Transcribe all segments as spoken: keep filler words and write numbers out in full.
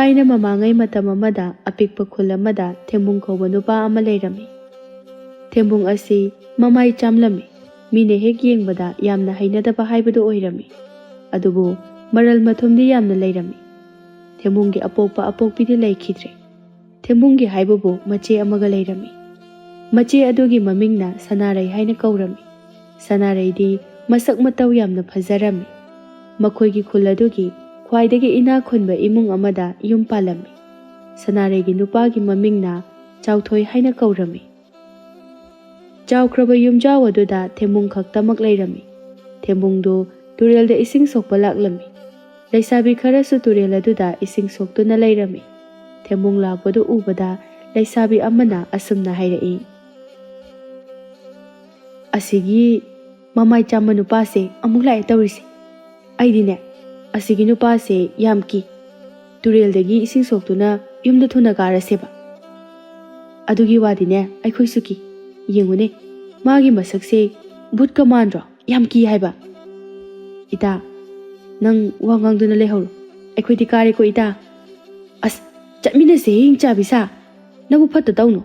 ꯑꯩꯅ ꯃꯃꯥꯡꯉꯩ ꯃꯇꯝ ꯑꯃꯗ ꯑꯄꯤꯛꯄ ꯈꯨꯜ ꯑꯃꯗ ꯊꯦꯝꯕꯨꯡ ꯀꯧꯕ ꯅꯨꯄꯥ ꯑꯃ ꯂꯩꯔꯝꯃꯤ꯫ ꯊꯦꯝꯕꯨꯡ ꯑꯁꯤ ꯃꯃꯥꯏ ꯆꯥꯝꯂꯝꯃꯤ꯫ ꯃꯤꯅ ꯍꯦꯛ ꯌꯦꯡꯕꯗ ꯌꯥꯝꯅ ꯍꯩꯅꯗꯕ ꯍꯥꯏꯕꯗꯨ ꯑꯣꯏꯔꯝꯃꯤ꯫ ꯑꯗꯨꯕꯨ ꯃꯔꯜ ꯃꯊꯨꯝꯗꯤ ꯌꯥꯝꯅ ꯂꯩꯔꯝꯃꯤ꯫ ꯊꯦꯝꯕꯨꯡꯒꯤ ꯑꯄꯣꯛꯄ ꯑꯄꯣꯛꯄꯤꯗꯤ ꯂꯩꯈꯤꯗ꯭ꯔꯦ꯫ ꯊꯦꯝꯕꯨꯡꯒꯤ ꯍꯥꯏꯕꯕꯨ ꯃꯆꯦ ꯑꯃꯒ ꯂꯩꯔꯝꯃꯤ꯫ ꯃꯆꯦ ꯑꯗꯨꯒꯤ ꯃꯃꯤꯡꯅ ꯁꯅꯥꯔꯩ ꯍꯥꯏꯅ ꯀꯧꯔꯝꯃꯤ꯫ ꯁꯅꯥꯔꯩꯗꯤ ꯃꯁꯛ ꯃꯇꯧ ꯌꯥꯝꯅ ꯐꯖꯔꯝꯃꯤ꯫ ꯃꯈꯣꯏꯒꯤ ꯈꯨꯜ ꯑꯗꯨꯒꯤ ꯈ꯭ꯋꯥꯏꯗꯒꯤ ꯏꯅꯥꯛ ꯈꯨꯟꯕ ꯏꯃꯨꯡ ꯑꯃꯗ ꯌꯨꯝ ꯄꯥꯜꯂꯝꯃꯤ꯫ ꯁꯅꯥꯔꯩꯒꯤ ꯅꯨꯄꯥꯒꯤ ꯃꯃꯤꯡꯅ ꯆꯥꯎꯊꯣꯏ ꯍꯥꯏꯅ ꯀꯧꯔꯝꯃꯤ꯫ ꯆꯥꯎꯈ꯭ꯔꯕ ꯌꯨꯝꯖꯥꯎ ꯑꯗꯨꯗ ꯊꯦꯝꯕꯨꯡ ꯈꯛꯇꯃꯛ ꯂꯩꯔꯝꯃꯤ꯫ ꯊꯦꯝꯕꯨꯡꯗꯨ ꯇꯨꯔꯦꯜꯗ ꯏꯁꯤꯡ ꯁꯣꯛꯄ ꯂꯥꯛꯂꯝꯃꯤ꯫ ꯂꯩꯁꯥꯕꯤ ꯈꯔꯁꯨ ꯇꯨꯔꯦꯜ ꯑꯗꯨꯗ ꯏꯁꯤꯡ ꯁꯣꯛꯇꯨꯅ ꯂꯩꯔꯝꯃꯤ꯫ ꯊꯦꯝꯕꯨꯡ ꯂꯥꯛꯄꯗꯨ ꯎꯕꯗ ꯂꯩꯁꯥꯕꯤ ꯑꯃꯅ ꯑꯁꯨꯝꯅ ꯍꯥꯏꯔꯛꯏ, "ꯑꯁꯤꯒꯤ ꯃꯃꯥꯏ ꯆꯥꯝꯕ ꯅꯨꯄꯥꯁꯦ ꯑꯃꯨꯛ ꯂꯥꯛꯑꯦ ꯇꯧꯔꯤꯁꯦ꯫ ꯑꯩꯗꯤꯅꯦ, ꯑꯁꯤꯒꯤ ꯅꯨꯄꯥꯁꯦ ꯌꯥꯝ ꯀꯤ꯫ ꯇꯨꯔꯦꯜꯗꯒꯤ ꯏꯁꯤꯡ ꯁꯣꯛꯇꯨꯅ ꯌꯨꯝꯗ ꯊꯨꯅ ꯀꯥꯔꯁꯦꯕ꯫ ꯑꯗꯨꯒꯤ ꯋꯥꯗꯤꯅꯦ, ꯑꯩꯈꯣꯏꯁꯨ ꯀꯤ꯫ ꯌꯦꯡꯉꯨꯅꯦ, ꯃꯥꯒꯤ ꯃꯁꯛꯁꯦ ꯚꯨꯠꯀ ꯃꯥꯟꯗ꯭ꯔꯣ? ꯌꯥꯝ ꯀꯤ ꯍꯥꯏꯕ꯫ ꯏꯇꯥ, ꯅꯪ ꯋꯥ ꯉꯥꯡꯗꯨꯅ ꯂꯩꯍꯧꯔꯣ꯫ ꯑꯩꯈꯣꯏꯗꯤ ꯀꯥꯔꯦꯀꯣ, ꯏꯇꯥ꯫ ꯑꯁ, ꯆꯠꯃꯤꯟꯅꯁꯦ, ꯍꯤꯡꯆꯥꯕꯤ ꯁꯥ꯫ ꯅꯕꯨ ꯐꯠꯇ ꯇꯧꯅꯨ꯫"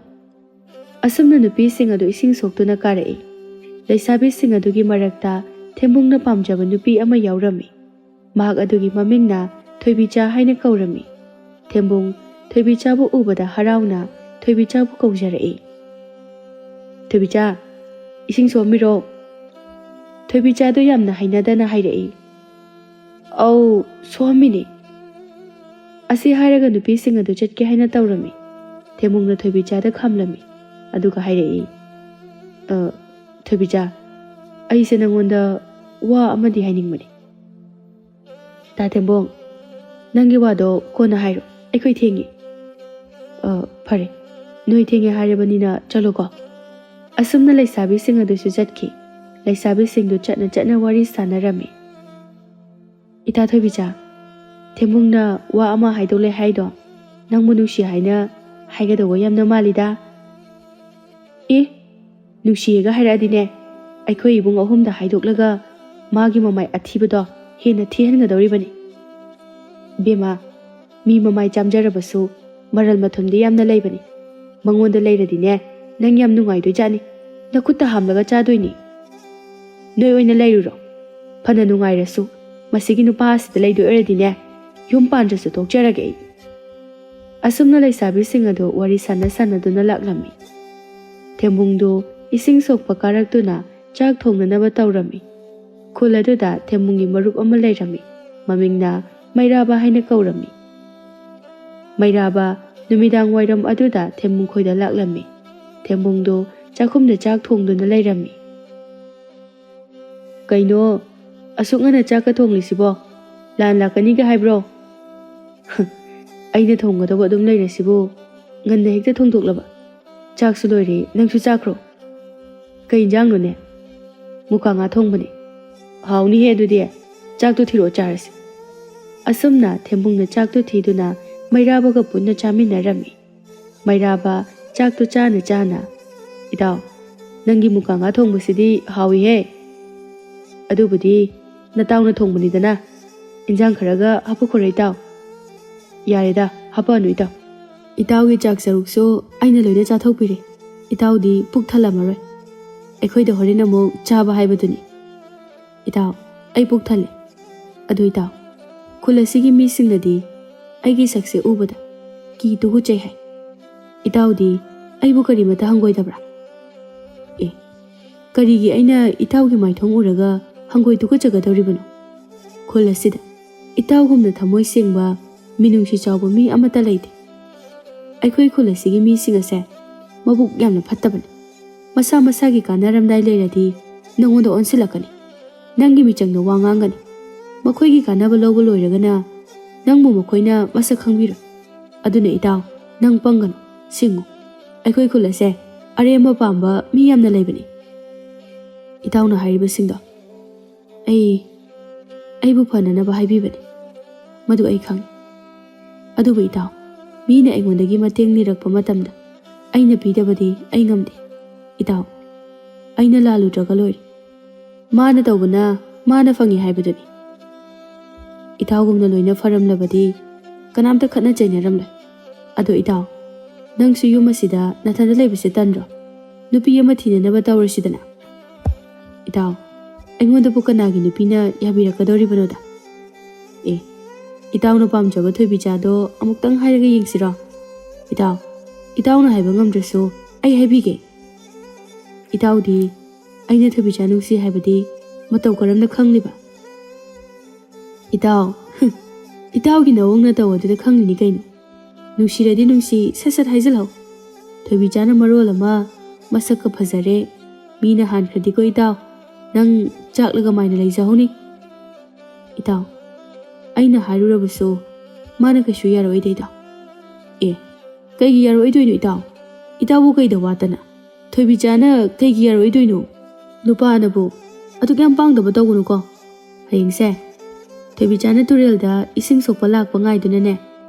ꯑꯁꯨꯝꯅ ꯅꯨꯄꯤꯁꯤꯡ ꯑꯗꯨ ꯏꯁꯤꯡ ꯁꯣꯛꯇꯨꯅ ꯀꯥꯔꯛꯏ꯫ ꯂꯩꯁꯥꯕꯤꯁꯤꯡ ꯑꯗꯨꯒꯤ ꯃꯔꯛꯇ ꯊꯦꯝꯕꯨꯡꯅ ꯄꯥꯝꯖꯕ ꯅꯨꯄꯤ ꯑꯃ ꯌꯥꯎꯔꯝꯃꯤ꯫ ꯃꯍꯥꯛ ꯑꯗꯨꯒꯤ ꯃꯃꯤꯡꯅ ꯊꯣꯏꯕꯤꯆꯥ ꯍꯥꯏꯅ ꯀꯧꯔꯝꯃꯤ꯫ ꯊꯦꯝꯕꯨꯡ ꯊꯣꯏꯕꯤꯆꯥꯕꯨ ꯎꯕꯗ ꯍꯔꯥꯎꯅ ꯊꯣꯏꯕꯤꯆꯥꯕꯨ ꯀꯧꯖꯔꯛꯏ꯫ "ꯊꯣꯏꯕꯤꯆꯥ, ꯏꯁꯤꯡ ꯁꯣꯝꯃꯤꯔꯣ?" ꯊꯣꯏꯕꯤꯆꯥꯗꯨ ꯌꯥꯝꯅ ꯍꯩꯅꯗꯅ ꯍꯥꯏꯔꯛꯏ, "ꯑꯧ, ꯁꯣꯝꯃꯤꯅꯦ꯫" ꯑꯁꯤ ꯍꯥꯏꯔꯒ ꯅꯨꯄꯤꯁꯤꯡ ꯑꯗꯨ ꯆꯠꯀꯦ ꯍꯥꯏꯅ ꯇꯧꯔꯝꯃꯤ꯫ ꯊꯦꯝꯕꯨꯡꯅ ꯊꯣꯏꯕꯤꯆꯥꯗ ꯈꯥꯝꯂꯝꯃꯤ꯫ ꯑꯗꯨꯒ ꯍꯥꯏꯔꯛꯏ, "ꯑ, ꯊꯣꯏꯕꯤꯆꯥ, ꯑꯩꯁꯦ ꯅꯪꯉꯣꯟꯗ ꯋꯥ ꯑꯃꯗꯤ ꯍꯥꯏꯅꯤꯡꯕꯅꯤ꯫" "ꯇꯥ ꯊꯦꯝꯕꯣꯡ, ꯅꯪꯒꯤ ꯋꯥꯗꯣ ꯀꯣꯟꯅ ꯍꯥꯏꯔꯣ, ꯑꯩꯈꯣꯏ ꯊꯦꯡꯉꯤ꯫" "ꯑ, ꯐꯔꯦ, ꯅꯣꯏ ꯊꯦꯡꯉꯦ ꯍꯥꯏꯔꯕꯅꯤꯅ ꯆꯠꯂꯣꯀꯣ꯫" ꯑꯁꯨꯝꯅ ꯂꯩꯁꯥꯕꯤꯁꯤꯡ ꯑꯗꯨꯁꯨ ꯆꯠꯈꯤ꯫ ꯂꯩꯁꯥꯕꯤꯁꯤꯡꯗꯨ ꯆꯠꯅ ꯆꯠꯅ ꯋꯥꯔꯤ ꯁꯥꯟꯅꯔꯝꯃꯤ꯫ "ꯏꯇꯥ ꯊꯣꯏꯕꯤꯆꯥ, ꯊꯦꯝꯕꯨꯡꯅ ꯋꯥ ꯑꯃ ꯍꯥꯏꯗꯧ ꯂꯩ ꯍꯥꯏꯗꯣ, ꯅꯪꯕꯨ ꯅꯨꯡꯁꯤ ꯍꯥꯏꯅ ꯍꯥꯏꯒꯗꯧꯕ ꯌꯥꯝꯅ ꯃꯥꯜꯂꯤꯗ꯫" "ꯑꯦ, ꯅꯨꯡꯁꯤꯌꯦꯒ ꯍꯥꯏꯔꯛꯑꯗꯤꯅꯦ, ꯑꯩꯈꯣꯏ ꯏꯕꯨꯡ ꯑꯍꯨꯝꯗ ꯍꯥꯏꯗꯣꯛꯂꯒ ꯃꯥꯒꯤ ꯃꯃꯥꯏ ꯑꯊꯤꯕꯗꯣ ꯍꯦꯟꯅ ꯊꯤꯍꯟꯒꯗꯧꯔꯤꯕꯅꯤ꯫" "ꯕꯦꯝꯃ, ꯃꯤ ꯃꯃꯥꯏ ꯆꯥꯝꯖꯔꯕꯁꯨ ꯃꯔꯜ ꯃꯊꯨꯝꯗꯤ ꯌꯥꯝꯅ ꯂꯩꯕꯅꯤ꯫ ꯃꯉꯣꯟꯗ ꯂꯩꯔꯗꯤꯅꯦ, ꯅꯪ ꯌꯥꯝ ꯅꯨꯡꯉꯥꯏꯗꯣꯏꯖꯥꯠꯅꯤ꯫ ꯅꯈꯨꯠꯇ ꯍꯥꯝꯂꯒ ꯆꯥꯗꯣꯏꯅꯤ꯫ ꯅꯣꯏ ꯑꯣꯏꯅ ꯂꯩꯔꯨꯔꯣ꯫ ꯐꯅ ꯅꯨꯡꯉꯥꯏꯔꯁꯨ ꯃꯁꯤꯒꯤ ꯅꯨꯄꯥ ꯑꯁꯤꯗ ꯂꯩꯗꯣꯏ ꯑꯣꯏꯔꯗꯤꯅꯦ, ꯌꯨꯝ ꯄꯥꯟꯗ꯭ꯔꯁꯨ ꯇꯣꯛꯆꯔꯒꯦ ꯑꯩ꯫ ꯑꯁꯨꯝꯅ ꯂꯩꯁꯥꯕꯤꯁꯤꯡ ꯑꯗꯨ ꯋꯥꯔꯤ ꯁꯥꯟꯅ ꯁꯥꯟꯅꯗꯨꯅ ꯂꯥꯛꯂꯝꯃꯤ꯫ ꯊꯦꯝꯕꯨꯡꯗꯨ ꯏꯁꯤꯡ ꯁꯣꯛꯄ ꯀꯥꯔꯛꯇꯨꯅ ꯆꯥꯛ ꯊꯣꯡꯅꯅꯕ ꯇꯧꯔꯝꯃꯤ꯫ ꯈꯨꯜ ꯑꯗꯨꯗ ꯊꯦꯝꯕꯨꯡꯒꯤ ꯃꯔꯨꯞ ꯑꯃ ꯂꯩꯔꯝꯃꯤ꯫ ꯃꯃꯤꯡꯅ ꯃꯩꯔꯥꯕ ꯍꯥꯏꯅ ꯀꯧꯔꯝꯃꯤ꯫ ꯃꯩꯔꯥꯕ ꯅꯨꯃꯤꯗꯥꯡ ꯋꯥꯏꯔꯝ ꯑꯗꯨꯗ ꯊꯦꯝꯕꯨꯡ ꯈꯣꯏꯗ ꯂꯥꯛꯂꯝꯃꯤ꯫ ꯊꯦꯝꯕꯨꯡꯗꯨ ꯆꯥꯛꯈꯨꯝꯗ ꯆꯥꯛ ꯊꯣꯡꯗꯨꯅ ꯂꯩꯔꯝꯃꯤ꯫ "ꯀꯩꯅꯣ, ꯑꯁꯨꯛ ꯉꯟꯅ ꯆꯥꯛꯀ ꯊꯣꯡꯂꯤꯁꯤꯕꯣ? ꯂꯥꯟ ꯂꯥꯛꯀꯅꯤꯒ ꯍꯥꯏꯕ꯭ꯔꯣ?" "ꯑꯩꯅ ꯊꯣꯡꯒꯗꯧꯕ ꯑꯗꯨꯝ ꯂꯩꯔꯁꯤꯕꯨ, ꯉꯟꯅ ꯍꯦꯛꯇ ꯊꯣꯡꯗꯣꯛꯂꯕ? ꯆꯥꯛꯁꯨ ꯂꯣꯏꯔꯦ, ꯅꯪꯁꯨ ꯆꯥꯈ꯭ꯔꯣ꯫" "ꯀꯩ ꯏꯟꯖꯥꯡꯅꯣꯅꯦ?" "ꯃꯨꯀꯥ ꯉꯥ ꯊꯣꯡꯕꯅꯦ꯫" "ꯍꯥꯎꯅꯤꯍꯦ ꯑꯗꯨꯗꯤ, ꯆꯥꯛꯇꯣ ꯊꯤꯔꯛꯑꯣ ꯆꯥꯔꯁꯤ꯫" ꯑꯁꯨꯝꯅ ꯊꯦꯝꯕꯨꯡꯅ ꯆꯥꯛꯇꯣ ꯊꯤꯗꯨꯅ ꯃꯩꯔꯥꯕꯒ ꯄꯨꯟꯅ ꯆꯥꯃꯤꯟꯅꯔꯝꯃꯤ꯫ ꯃꯩꯔꯥꯕ ꯆꯥꯛꯇꯨ ꯆꯥꯅ ꯆꯥꯅ, "ꯏꯇꯥꯎ, ꯅꯪꯒꯤ ꯃꯨꯀꯥ ꯉꯥ ꯊꯣꯡꯕꯁꯤꯗꯤ ꯍꯥꯎꯏꯍꯦ꯫ ꯑꯗꯨꯕꯨꯗꯤ ꯅꯇꯥꯎꯅ ꯊꯣꯡꯕꯅꯤꯗꯅ꯫ ꯏꯟꯖꯥꯡ ꯈꯔꯒ ꯍꯥꯞꯄꯛꯈꯣꯔꯦ ꯏꯇꯥꯎ꯫" "ꯌꯥꯔꯦꯗ, ꯍꯥꯞꯄꯛꯑꯅꯨ ꯏꯇꯥꯎ꯫ ꯏꯇꯥꯎꯒꯤ ꯆꯥꯛ ꯁꯔꯨꯛꯁꯨ ꯑꯩꯅ ꯂꯣꯏꯅ ꯆꯥꯊꯣꯛꯄꯤꯔꯦ꯫ ꯏꯇꯥꯎꯗꯤ ꯄꯨꯛ ꯊꯜꯂꯝꯃꯔꯣꯏ꯫ ꯑꯩꯈꯣꯏꯗ ꯍꯣꯔꯦꯟ ꯑꯃꯨꯛ ꯆꯥꯕ ꯍꯥꯏꯕꯗꯨꯅꯤ꯫ ꯏꯇꯥꯎ, ꯑꯩ ꯄꯨꯛ ꯊꯜꯂꯦ꯫ ꯑꯗꯨ ꯏꯇꯥꯎ, ꯈꯨꯜ ꯑꯁꯤꯒꯤ ꯃꯤꯁꯤꯡꯅꯗꯤ ꯑꯩꯒꯤ ꯁꯛꯁꯦ ꯎꯕꯗ ꯀꯤ ꯇꯨꯒꯨꯆꯩ ꯍꯥꯏ꯫ ꯏꯇꯥꯎꯗꯤ ꯑꯩꯕꯨ ꯀꯔꯤꯃꯇ ꯍꯪꯒꯣꯏꯗꯕ꯭ꯔꯥ?" "ꯑꯦ, ꯀꯔꯤꯒꯤ ꯑꯩꯅ ꯏꯇꯥꯎꯒꯤ ꯃꯥꯏꯊꯣꯡ ꯎꯔꯒ ꯍꯪꯒꯣꯏ ꯇꯨꯀꯠꯆꯒꯗꯧꯔꯤꯕꯅꯣ? ꯈꯨꯜ ꯑꯁꯤꯗ ꯏꯇꯥꯎꯒꯨꯝꯅ ꯊꯃꯣꯏ ꯁꯦꯡꯕ, ꯃꯤꯅꯨꯡꯁꯤ ꯆꯥꯎꯕ ꯃꯤ ꯑꯃꯠꯇ ꯂꯩꯇꯦ꯫ ꯑꯩꯈꯣꯏ ꯈꯨꯜ ꯑꯁꯤꯒꯤ ꯃꯤꯁꯤꯡ ꯑꯁꯦ ꯃꯕꯨꯛ ꯌꯥꯝꯅ ꯐꯠꯇꯕꯅꯤ꯫ ꯃꯁꯥ ꯃꯁꯥꯒꯤ ꯀꯥꯟꯅꯔꯝꯗꯥꯏ ꯂꯩꯔꯗꯤ ꯅꯉꯣꯟꯗ ꯑꯣꯟꯁꯤꯜꯂꯛꯀꯅꯤ꯫ ꯅꯪꯒꯤ ꯃꯤꯆꯪꯗ ꯋꯥ ꯉꯥꯡꯒꯅꯤ꯫ ꯃꯈꯣꯏꯒꯤ ꯀꯥꯟꯅꯕ ꯂꯧꯕ ꯂꯣꯏꯔꯒꯅ ꯅꯪꯕꯨ ꯃꯈꯣꯏꯅ ꯃꯁꯛ ꯈꯪꯕꯤꯔꯣꯏ꯫ ꯑꯗꯨꯅ ꯏꯇꯥꯎ, ꯅꯪ ꯄꯪꯒꯅꯨ, ꯁꯤꯡꯉꯨ꯫ ꯑꯩꯈꯣꯏ ꯈꯨꯜ ꯑꯁꯦ ꯑꯔꯦꯝꯕ ꯄꯥꯝꯕ ꯃꯤ ꯌꯥꯝꯅ ꯂꯩꯕꯅꯤ꯫" "ꯏꯇꯥꯎꯅ ꯍꯥꯏꯔꯤꯕꯁꯤꯡꯗꯣ ꯑꯩ, ꯑꯩꯕꯨ ꯐꯅꯅꯕ ꯍꯥꯏꯕꯤꯕꯅꯤ꯫ ꯃꯗꯨ ꯑꯩ ꯈꯪꯏ꯫ ꯑꯗꯨꯕꯨ ꯏꯇꯥꯎ, ꯃꯤꯅ ꯑꯩꯉꯣꯟꯗꯒꯤ ꯃꯇꯦꯡ ꯅꯤꯔꯛꯄ ꯃꯇꯝꯗ ꯑꯩꯅ ꯄꯤꯗꯕꯗꯤ ꯑꯩ ꯉꯝꯗꯦ꯫ ꯏꯇꯥꯎ, ꯑꯩꯅ ꯂꯥꯜꯂꯨꯗ꯭ꯔꯒ ꯂꯣꯏꯔꯦ꯫ ꯃꯥꯅ ꯇꯧꯕꯅ ꯃꯥꯅ ꯐꯪꯏ ꯍꯥꯏꯕꯗꯨꯅꯤ꯫ ꯏꯇꯥꯎꯒꯨꯝꯅ ꯂꯣꯏꯅ ꯐꯔꯝꯂꯕꯗꯤ ꯀꯅꯥꯝꯇ ꯈꯠꯅ ꯆꯩꯅꯔꯝꯂꯣꯏ꯫ ꯑꯗꯣ ꯏꯇꯥꯎ, ꯅꯪꯁꯨ ꯌꯨꯝ ꯑꯁꯤꯗ ꯅꯊꯟꯗ ꯂꯩꯕꯁꯦ ꯇꯟꯗ꯭ꯔꯣ? ꯅꯨꯄꯤ ꯑꯃ ꯊꯤꯅꯅꯕ ꯇꯧꯔꯁꯤꯗꯅ꯫ ꯏꯇꯥꯎ, ꯑꯩꯉꯣꯟꯗꯕꯨ ꯀꯅꯥꯒꯤ ꯅꯨꯄꯤꯅ ꯌꯥꯕꯤꯔꯛꯀꯗꯧꯔꯤꯕꯅꯣꯗ? ꯑꯦ, ꯏꯇꯥꯎꯅ ꯄꯥꯝꯖꯕ ꯊꯣꯏꯕꯤꯆꯥꯗꯣ ꯑꯃꯨꯛꯇꯪ ꯍꯥꯏꯔꯒ ꯌꯦꯡꯁꯤꯔꯣ? ꯏꯇꯥꯎ, ꯏꯇꯥꯎꯅ ꯍꯥꯏꯕ ꯉꯝꯗ꯭ꯔꯁꯨ ꯑꯩ ꯍꯥꯏꯕꯤꯒꯦ꯫ ꯏꯇꯥꯎꯗꯤ ꯑꯩꯅ ꯊꯣꯏꯕꯤꯆꯥ ꯅꯨꯡꯁꯤ ꯍꯥꯏꯕꯗꯤ ꯃꯇꯧ ꯀꯔꯝꯅ ꯈꯪꯂꯤꯕ? ꯏꯇꯥꯎ, ꯏꯇꯥꯎꯒꯤ ꯅꯑꯣꯡ ꯅꯇꯧ ꯑꯗꯨꯗ ꯈꯪꯂꯤꯅꯤ ꯀꯩꯅꯣ꯫ ꯅꯨꯡꯁꯤꯔꯗꯤ ꯅꯨꯡꯁꯤ, ꯁꯠ ꯁꯠ ꯍꯥꯏꯖꯤꯜꯍꯧ꯫ ꯊꯣꯏꯕꯤꯆꯥꯅ ꯃꯔꯣꯜ ꯑꯃ ꯃꯁꯛꯀ ꯐꯖꯔꯦ, ꯃꯤꯅ ꯍꯥꯟꯈ꯭ꯔꯗꯤꯀꯣ ꯏꯇꯥꯎ, ꯅꯪ ꯆꯥꯛꯂꯒ ꯃꯥꯏꯅ ꯂꯩꯖꯍꯧꯅꯤ꯫ ꯏꯇꯥꯎ, ꯑꯩꯅ ꯍꯥꯏꯔꯨꯔꯕꯁꯨ ꯃꯥꯅ ꯀꯩꯁꯨ ꯌꯥꯔꯛꯑꯣꯏꯗ ꯏꯇꯥꯎ꯫ ꯑꯦ, ꯀꯩꯒꯤ ꯌꯥꯔꯛꯑꯣꯏꯗꯣꯏꯅꯣ ꯏꯇꯥꯎ? ꯏꯇꯥꯎꯕꯨ ꯀꯩꯗ ꯋꯥꯠꯇꯅ? ꯊꯣꯏꯕꯤꯆꯥꯅ ꯀꯩꯒꯤ ꯌꯥꯔꯛꯑꯣꯏꯗꯣꯏꯅꯣ? ꯅꯨꯄꯥꯅꯕꯨ ꯑꯗꯨꯛ ꯌꯥꯝ ꯄꯥꯡꯗꯕ ꯇꯧꯒꯅꯨꯀꯣ꯫ ꯍꯌꯦꯡꯁꯦ ꯊꯣꯏꯕꯤꯆꯥꯅ ꯇꯨꯔꯦꯜꯗ ꯏꯁꯤꯡ ꯁꯣꯛꯄ ꯂꯥꯛꯄ ꯉꯥꯏꯗꯨꯅꯅꯦ,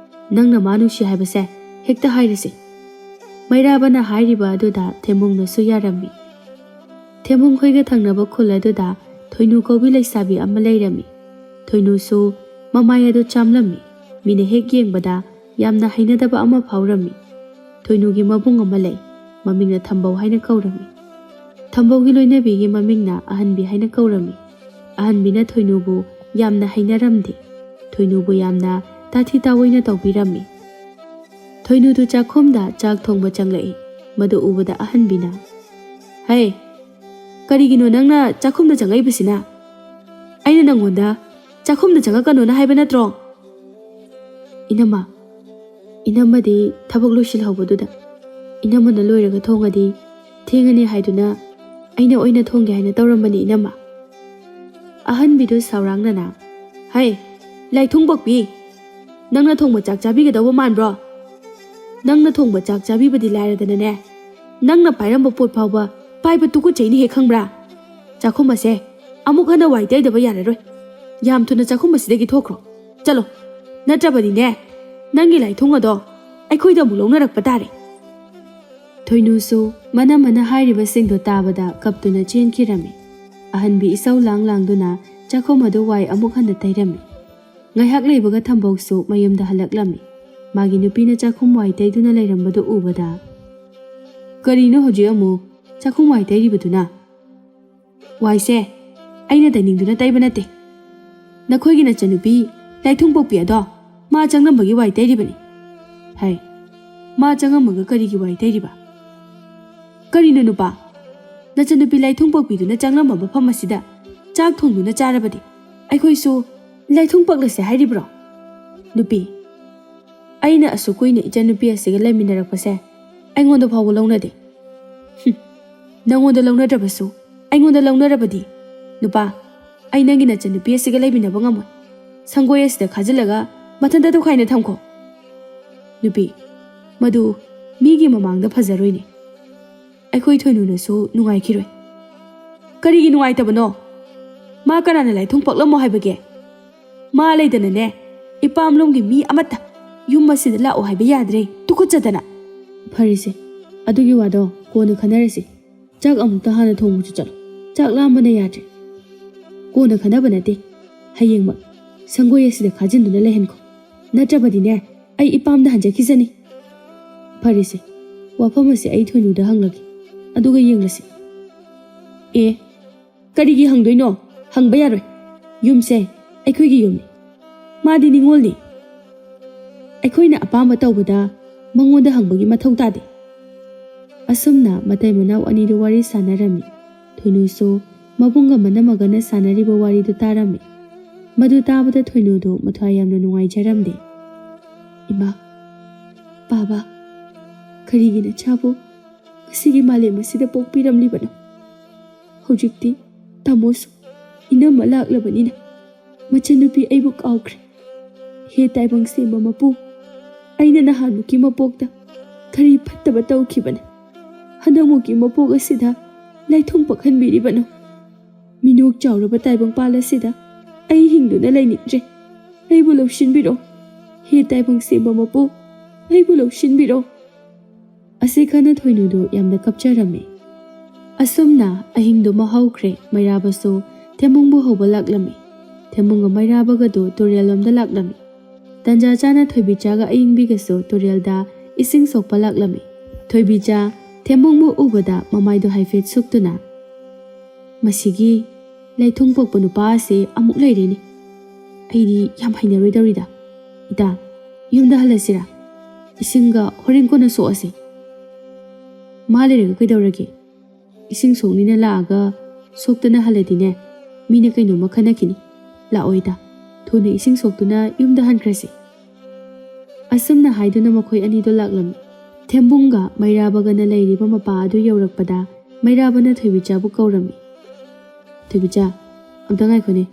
ꯅꯪꯅ ꯃꯥ ꯅꯨꯡꯁꯤ ꯍꯥꯏꯕꯁꯦ ꯍꯦꯛꯇ ꯍꯥꯏꯔꯁꯤ꯫ ꯃꯩꯔꯥꯕꯅ ꯍꯥꯏꯔꯤꯕ ꯑꯗꯨꯗ ꯊꯦꯝꯕꯨꯡꯅꯁꯨ ꯌꯥꯔꯝꯃꯤ꯫ ꯊꯦꯝꯕꯨꯡ ꯈꯣꯏꯒ ꯊꯪꯅꯕ ꯈꯨꯜ ꯑꯗꯨꯗ ꯊꯣꯏꯅꯨ ꯀꯧꯕꯤ ꯂꯩꯁꯥꯕꯤ ꯑꯃ ꯂꯩꯔꯝꯃꯤ꯫ ꯊꯣꯏꯅꯨꯁꯨ ꯃꯃꯥꯏ ꯑꯗꯨ ꯆꯥꯝꯂꯝꯃꯤ꯫ ꯃꯤꯅ ꯍꯦꯛ ꯌꯦꯡꯕꯗ ꯌꯥꯝꯅ ꯍꯩꯅꯗꯕ ꯑꯃ ꯐꯥꯎꯔꯝꯃꯤ꯫ ꯊꯣꯏꯅꯨꯒꯤ ꯃꯕꯨꯡ ꯑꯃ ꯂꯩ꯫ ꯃꯃꯤꯡꯅ ꯊꯝꯕꯧ ꯍꯥꯏꯅ ꯀꯧꯔꯝꯃꯤ꯫ ꯊꯝꯕꯧꯒꯤ ꯂꯣꯏꯅꯕꯤꯒꯤ ꯃꯃꯤꯡꯅ ꯑꯍꯟꯕꯤ ꯍꯥꯏꯅ ꯀꯧꯔꯝꯃꯤ꯫ ꯑꯍꯟꯕꯤꯅ ꯊꯣꯏꯅꯨꯕꯨ ꯌꯥꯝꯅ ꯍꯩꯅꯔꯝꯗꯦ꯫ ꯊꯣꯏꯅꯨꯕꯨ ꯌꯥꯝꯅ ꯇꯥꯊꯤ ꯇꯥꯑꯣꯏꯅ ꯇꯧꯕꯤꯔꯝꯃꯤ꯫ ꯊꯣꯏꯅꯨꯗꯨ ꯆꯥꯛꯈꯨꯝꯗ ꯆꯥꯛ ꯊꯣꯡꯕ ꯆꯪꯂꯛꯏ꯫ ꯃꯗꯨ ꯎꯕꯗ ꯑꯍꯟꯕꯤꯅ, "ꯍꯩ, ꯀꯔꯤꯒꯤꯅꯣ ꯅꯪꯅ ꯆꯥꯛꯈꯨꯝꯗ ꯆꯪꯉꯛꯏꯕꯁꯤꯅ? ꯑꯩꯅ ꯅꯪꯉꯣꯟꯗ ꯆꯥꯛꯈꯨꯝꯗ ꯆꯪꯉꯛꯀꯅꯣꯅ ꯍꯥꯏꯕ ꯅꯠꯇ꯭ꯔꯣ?" "ꯏꯅꯝꯃ, ꯏꯅꯝꯃꯗꯤ ꯊꯕꯛ ꯂꯣꯏꯁꯤꯜꯍꯧꯕꯗꯨꯗ ꯏꯅꯝꯃꯅ ꯂꯣꯏꯔꯒ ꯊꯣꯡꯉꯗꯤ ꯊꯦꯡꯉꯅꯤ ꯍꯥꯏꯗꯨꯅ ꯑꯩꯅ ꯑꯣꯏꯅ ꯊꯣꯡꯒꯦ ꯍꯥꯏꯅ ꯇꯧꯔꯝꯕꯅꯤ ꯏꯅꯝꯃ꯫" ꯑꯍꯟꯕꯤꯗꯨ ꯁꯥꯎꯔꯥꯡꯅꯅ, "ꯍꯩ, ꯂꯥꯏꯊꯨꯡ ꯄꯛꯄꯤ! ꯅꯪꯅ ꯊꯣꯡꯕ ꯆꯥꯛ ꯆꯥꯕꯤꯒꯗꯧꯕ ꯃꯥꯟꯕ꯭ꯔꯣ? ꯅꯪꯅ ꯊꯣꯡꯕ ꯆꯥꯛ ꯆꯥꯕꯤꯕꯗꯤ ꯂꯥꯏꯔꯗꯅꯅꯦ, ꯅꯪꯅ ꯄꯥꯏꯔꯝꯕ ꯄꯣꯠ ꯐꯥꯎꯕ ꯄꯥꯏꯕ ꯇꯨꯀꯠꯆꯩꯅꯦ ꯍꯦꯛ ꯈꯪꯕ꯭ꯔꯥ? ꯆꯥꯛꯈꯨꯝ ꯑꯁꯦ ꯑꯃꯨꯛ ꯍꯟꯅ ꯋꯥꯏ ꯇꯩꯗꯕ ꯌꯥꯔꯔꯣꯏ꯫ ꯌꯥꯝ ꯊꯨꯅ ꯆꯥꯛꯈꯨꯝ ꯑꯁꯤꯗꯒꯤ ꯊꯣꯛꯈ꯭ꯔꯣ꯫ ꯆꯠꯂꯣ꯫ ꯅꯠꯇ꯭ꯔꯕꯗꯤꯅꯦ, ꯅꯪꯒꯤ ꯂꯥꯏꯊꯨꯡ ꯑꯗꯣ ꯑꯩꯈꯣꯏꯗ ꯑꯃꯨꯛ ꯂꯧꯅꯔꯛꯄ ꯇꯥꯔꯦ꯫" ꯊꯣꯏꯅꯨꯁꯨ ꯃꯅꯝ ꯃꯅ ꯍꯥꯏꯔꯤꯕꯁꯤꯡꯗꯣ ꯇꯥꯕꯗ ꯀꯞꯇꯨꯅ ꯆꯦꯟꯈꯤꯔꯝꯃꯤ꯫ ꯑꯍꯟꯕꯤ ꯏꯁꯧ ꯂꯥꯡ ꯂꯥꯡꯗꯨꯅ ꯆꯥꯛꯈꯨꯝ ꯑꯗꯨ ꯋꯥꯏ ꯑꯃꯨꯛ ꯍꯟꯅ ꯇꯩꯔꯝꯃꯤ꯫ ꯉꯥꯏꯍꯥꯛ ꯂꯩꯕꯒ ꯊꯝꯕꯧꯁꯨ ꯃꯌꯨꯝꯗ ꯍꯜꯂꯛꯂꯝꯃꯤ꯫ ꯃꯥꯒꯤ ꯅꯨꯄꯤꯅ ꯆꯥꯛꯈꯨꯝ ꯋꯥꯏ ꯇꯩꯗꯨꯅ ꯂꯩꯔꯝꯕꯗꯨ ꯎꯕꯗ, "ꯀꯔꯤꯅꯣ ꯍꯧꯖꯤꯛ ꯑꯃꯨꯛ ꯆꯥꯛꯈꯨꯝ ꯋꯥꯏ ꯇꯩꯔꯤꯕꯗꯨꯅ?" "ꯋꯥꯏꯁꯦ ꯑꯩꯅ ꯇꯩꯅꯤꯡꯗꯨꯅ ꯇꯩꯕ ꯅꯠꯇꯦ꯫ ꯅꯈꯣꯏꯒꯤ ꯅꯆꯟꯅꯨꯄꯤ ꯂꯥꯏꯊꯨꯡ ꯄꯣꯛꯄꯤ ꯑꯗꯣ ꯃꯥ ꯆꯪꯂꯝꯕꯒꯤ ꯋꯥꯏ ꯇꯩꯔꯤꯕꯅꯤ"꯫ "ꯍꯥꯏ, ꯃꯥ ꯆꯪꯉꯝꯃꯒ ꯀꯔꯤꯒꯤ ꯋꯥꯏ ꯇꯩꯔꯤꯕ?" "ꯀꯔꯤꯅꯣ ꯅꯨꯄꯥ? ꯅꯆꯟꯅꯨꯄꯤ ꯂꯥꯏꯊꯨꯡ ꯄꯣꯛꯄꯤꯗꯨꯅ ꯆꯪꯂꯝꯕ ꯃꯐꯝ ꯑꯁꯤꯗ ꯆꯥꯛ ꯊꯣꯡꯗꯨꯅ ꯆꯥꯔꯕꯗꯤ ꯑꯩꯈꯣꯏꯁꯨ ꯂꯥꯏꯊꯨꯡ ꯄꯛꯂꯁꯦ ꯍꯥꯏꯔꯤꯕ꯭ꯔꯣ?" "ꯅꯨꯄꯤ, ꯑꯩꯅ ꯑꯁꯨꯛ ꯀꯨꯏꯅ ꯏꯆꯟꯅꯨꯄꯤ ꯑꯁꯤꯒ ꯂꯩꯃꯤꯟꯅꯔꯛꯄꯁꯦ ꯑꯩꯉꯣꯟꯗ ꯐꯥꯎꯕ ꯂꯧꯅꯗꯦ"꯫ "ꯍꯨꯝ, ꯅꯪꯉꯣꯟꯗ ꯂꯧꯅꯗ꯭ꯔꯕꯁꯨ ꯑꯩꯉꯣꯟꯗ ꯂꯧꯅꯔꯕꯗꯤ, ꯅꯨꯄꯥ, ꯑꯩ ꯅꯪꯒꯤ ꯅꯆꯟꯅꯨꯄꯤ ꯑꯁꯤꯒ ꯂꯩꯃꯤꯟꯅꯕ ꯉꯝꯃꯣꯏ꯫ ꯁꯪꯒꯣꯏ ꯑꯁꯤꯗ ꯈꯥꯖꯤꯜꯂꯒ ꯃꯊꯟꯇ ꯇꯣꯈꯥꯏꯅ ꯊꯝꯈꯣ"꯫ "ꯅꯨꯄꯤ, ꯃꯗꯨ ꯃꯤꯒꯤ ꯃꯃꯥꯡꯗ ꯐꯖꯔꯣꯏꯅꯦ꯫ ꯑꯩꯈꯣꯏ ꯊꯣꯏꯅꯨꯅꯁꯨ ꯅꯨꯡꯉꯥꯏꯈꯤꯔꯣꯏ"꯫ "ꯀꯔꯤꯒꯤ ꯅꯨꯡꯉꯥꯏꯇꯕꯅꯣ? ꯃꯥ ꯀꯅꯥꯅ ꯂꯥꯏꯊꯨꯡ ꯄꯛꯂꯝꯃꯣ ꯍꯥꯏꯕꯒꯦ? ꯃꯥ ꯂꯩꯗꯅꯅꯦ, ꯏꯄꯥꯝꯂꯣꯝꯒꯤ ꯃꯤ ꯑꯃꯠꯇ ꯌꯨꯝ ꯑꯁꯤꯗ ꯂꯥꯛꯑꯣ ꯍꯥꯏꯕ ꯌꯥꯗ꯭ꯔꯦ, ꯇꯨꯀꯠꯆꯗꯅ"꯫ "ꯐꯔꯦꯁꯦ, ꯑꯗꯨꯒꯤ ꯋꯥꯗꯣ ꯀꯣꯟꯅ ꯈꯟꯅꯔꯁꯤ꯫ ꯆꯥꯛ ꯑꯃꯨꯛꯇ ꯍꯥꯟꯅ ꯊꯣꯡꯕꯁꯨ ꯆꯠꯂꯣ꯫ ꯆꯥꯛ ꯂꯥꯝꯕꯅ ꯌꯥꯗ꯭ꯔꯦ"꯫ "ꯀꯣꯟꯅ ꯈꯟꯅꯕ ꯅꯠꯇꯦ, ꯍꯌꯦꯡꯃꯛ ꯁꯪꯒꯣꯏ ꯑꯁꯤꯗ ꯈꯥꯖꯤꯟꯗꯨꯅ ꯂꯩꯍꯟꯈꯣ꯫ ꯅꯠꯇ꯭ꯔꯕꯗꯤꯅꯦ, ꯑꯩ ꯏꯄꯥꯝꯗ ꯍꯟꯖꯈꯤꯖꯅꯤ"꯫ "ꯐꯔꯦꯁꯦ, ꯋꯥꯐꯝ ꯑꯁꯤ ꯑꯩ ꯊꯣꯏꯅꯨꯗ ꯍꯪꯂꯒꯦ, ꯑꯗꯨꯒ ꯌꯦꯡꯂꯁꯤ"꯫ "ꯑꯦ, ꯀꯔꯤꯒꯤ ꯍꯪꯗꯣꯏꯅꯣ? ꯍꯪꯕ ꯌꯥꯔꯣꯏ꯫ ꯌꯨꯝꯁꯦ ꯑꯩꯈꯣꯏꯒꯤ ꯌꯨꯝꯅꯤ꯫ ꯃꯥꯗꯤ ꯅꯤꯉꯣꯜꯅꯤ꯫ ꯑꯩꯈꯣꯏꯅ ꯑꯄꯥꯝꯕ ꯇꯧꯕꯗ ꯃꯉꯣꯟꯗ ꯍꯪꯕꯒꯤ ꯃꯊꯧ ꯇꯥꯗꯦ"꯫ ꯑꯁꯨꯝꯅ ꯃꯇꯩ ꯃꯅꯥꯎ ꯑꯅꯤꯗꯨ ꯋꯥꯔꯤ ꯁꯥꯟꯅꯔꯝꯃꯤ꯫ ꯊꯣꯏꯅꯨꯁꯨ ꯃꯕꯨꯡꯒ ꯃꯅꯝꯃꯒꯅ ꯁꯥꯟꯅꯔꯤꯕ ꯋꯥꯔꯤꯗꯨ ꯇꯥꯔꯝꯃꯤ꯫ ꯃꯗꯨ ꯇꯥꯕꯗ ꯊꯣꯏꯅꯨꯗꯨ ꯃꯊ꯭ꯋꯥꯏ ꯌꯥꯝꯅ ꯅꯨꯡꯉꯥꯏꯖꯔꯝꯗꯦ꯫ "ꯏꯃꯥ, ꯄꯥꯕ, ꯀꯔꯤꯒꯤ ꯅꯆꯥꯕꯨ ꯉꯁꯤꯒꯤ ꯃꯥꯂꯦꯝ ꯑꯁꯤꯗ ꯄꯣꯛꯄꯤꯔꯝꯂꯤꯕꯅꯣ? ꯍꯧꯖꯤꯛꯇꯤ ꯇꯥꯃꯣꯁꯨ ꯏꯅꯝꯃ ꯂꯥꯛꯂꯕꯅꯤꯅ ꯃꯆꯟꯅꯨꯄꯤ ꯑꯩꯕꯨ ꯀꯥꯎꯈ꯭ꯔꯦ꯫ ꯍꯦ ꯇꯥꯏꯕꯪ ꯁꯦꯝꯕ ꯃꯄꯨ, ꯑꯩꯅ ꯅꯍꯥꯟꯃꯨꯛꯀꯤ ꯃꯄꯣꯛꯇ ꯀꯔꯤ ꯐꯠꯇꯕ ꯇꯧꯈꯤꯕꯅ ꯍꯟꯗꯛꯃꯨꯛꯀꯤ ꯃꯄꯣꯛ ꯑꯁꯤꯗ ꯂꯥꯏꯊꯨꯡ ꯄꯛꯍꯟꯕꯤꯔꯤꯕꯅꯣ? ꯃꯤꯅꯣꯛ ꯆꯥꯎꯔꯕ ꯇꯥꯏꯕꯪꯄꯥꯜ ꯑꯁꯤꯗ ꯑꯩ ꯍꯤꯡꯗꯨꯅ ꯂꯩꯅꯤꯡꯗ꯭ꯔꯦ꯫ ꯑꯩꯕꯨ ꯂꯧꯁꯤꯟꯕꯤꯔꯣ꯫ ꯍꯦ ꯇꯥꯏꯕꯪ ꯁꯦꯝꯕ ꯃꯄꯨ, ꯑꯩꯕꯨ ꯂꯧꯁꯤꯟꯕꯤꯔꯣ"꯫ ꯑꯁꯤ ꯈꯟꯅ ꯊꯣꯏꯅꯨꯗꯨ ꯌꯥꯝꯅ ꯀꯞꯆꯔꯝꯃꯤ꯫ ꯑꯁꯨꯝꯅ ꯑꯍꯤꯡꯗꯨꯃ ꯍꯧꯈ꯭ꯔꯦ꯫ ꯃꯩꯔꯥꯕꯁꯨ ꯊꯦꯝꯕꯨꯡꯕꯨ ꯍꯧꯕ ꯂꯥꯛꯂꯝꯃꯤ꯫ ꯊꯦꯝꯕꯨꯡꯒ ꯃꯩꯔꯥꯕꯒꯗꯨ ꯇꯨꯔꯦꯜꯂꯣꯝꯗ ꯂꯥꯛꯂꯝꯃꯤ꯫ ꯇꯟꯖꯥ ꯆꯥꯅ ꯊꯣꯏꯕꯤꯆꯥꯒ ꯑꯌꯤꯡꯕꯤꯒꯁꯨ ꯇꯨꯔꯦꯜꯗ ꯏꯁꯤꯡ ꯁꯣꯛꯄ ꯂꯥꯛꯂꯝꯃꯤ꯫ ꯊꯣꯏꯕꯤꯆꯥ ꯊꯦꯝꯕꯨꯡꯕꯨ ꯎꯕꯗ ꯃꯃꯥꯏꯗꯨ ꯍꯥꯏꯐꯦꯠ ꯁꯨꯛꯇꯨꯅ, "ꯃꯁꯤꯒꯤ ꯂꯩꯊꯨꯡ ꯄꯣꯛꯄ ꯅꯨꯄꯥ ꯑꯁꯤ ꯑꯃꯨꯛ ꯂꯩꯔꯦꯅꯦ꯫ ꯑꯩꯗꯤ ꯌꯥꯝ ꯍꯩꯅꯔꯣꯏꯗꯧꯔꯤꯗ꯫ ꯏꯇꯥ, ꯌꯨꯝꯗ ꯍꯜꯂꯁꯤꯔꯥ? ꯏꯁꯤꯡꯒ ꯍꯣꯔꯦꯟ ꯀꯣꯟꯅ ꯁꯣꯛꯑꯁꯤ꯫ ꯃꯥ ꯂꯩꯔꯒ ꯀꯩꯗꯧꯔꯒꯦ? ꯏꯁꯤꯡ ꯁꯣꯛꯅꯤꯅ ꯂꯥꯛꯑꯒ ꯁꯣꯛꯇꯅ ꯍꯜꯂꯗꯤꯅꯦ, ꯃꯤꯅ ꯀꯩꯅꯣꯝꯃ ꯈꯟꯅꯈꯤꯅꯤ꯫ ꯂꯥꯛꯑꯣ ꯏꯇꯥ, ꯊꯨꯅ ꯏꯁꯤꯡ ꯁꯣꯛꯇꯨꯅ ꯌꯨꯝꯗ ꯍꯟꯈ꯭ꯔꯁꯤ꯫" ꯑꯁꯨꯝꯅ ꯍꯥꯏꯗꯨꯅ ꯃꯈꯣꯏ ꯑꯅꯤꯗꯣ ꯂꯥꯛꯂꯝꯃꯤ꯫ ꯊꯦꯝꯕꯨꯡꯒ ꯃꯩꯔꯥꯕꯒꯅ ꯂꯩꯔꯤꯕ ꯃꯄꯥ ꯑꯗꯨ ꯌꯧꯔꯛꯄꯗ ꯃꯩꯔꯥꯕꯅ ꯊꯣꯏꯕꯤꯆꯥꯕꯨ ꯀꯧꯔꯝꯃꯤ꯫ "ꯊꯣꯏꯕꯤꯆꯥ, ꯑꯝꯇ ꯉꯥꯏꯈꯣꯅꯦ꯫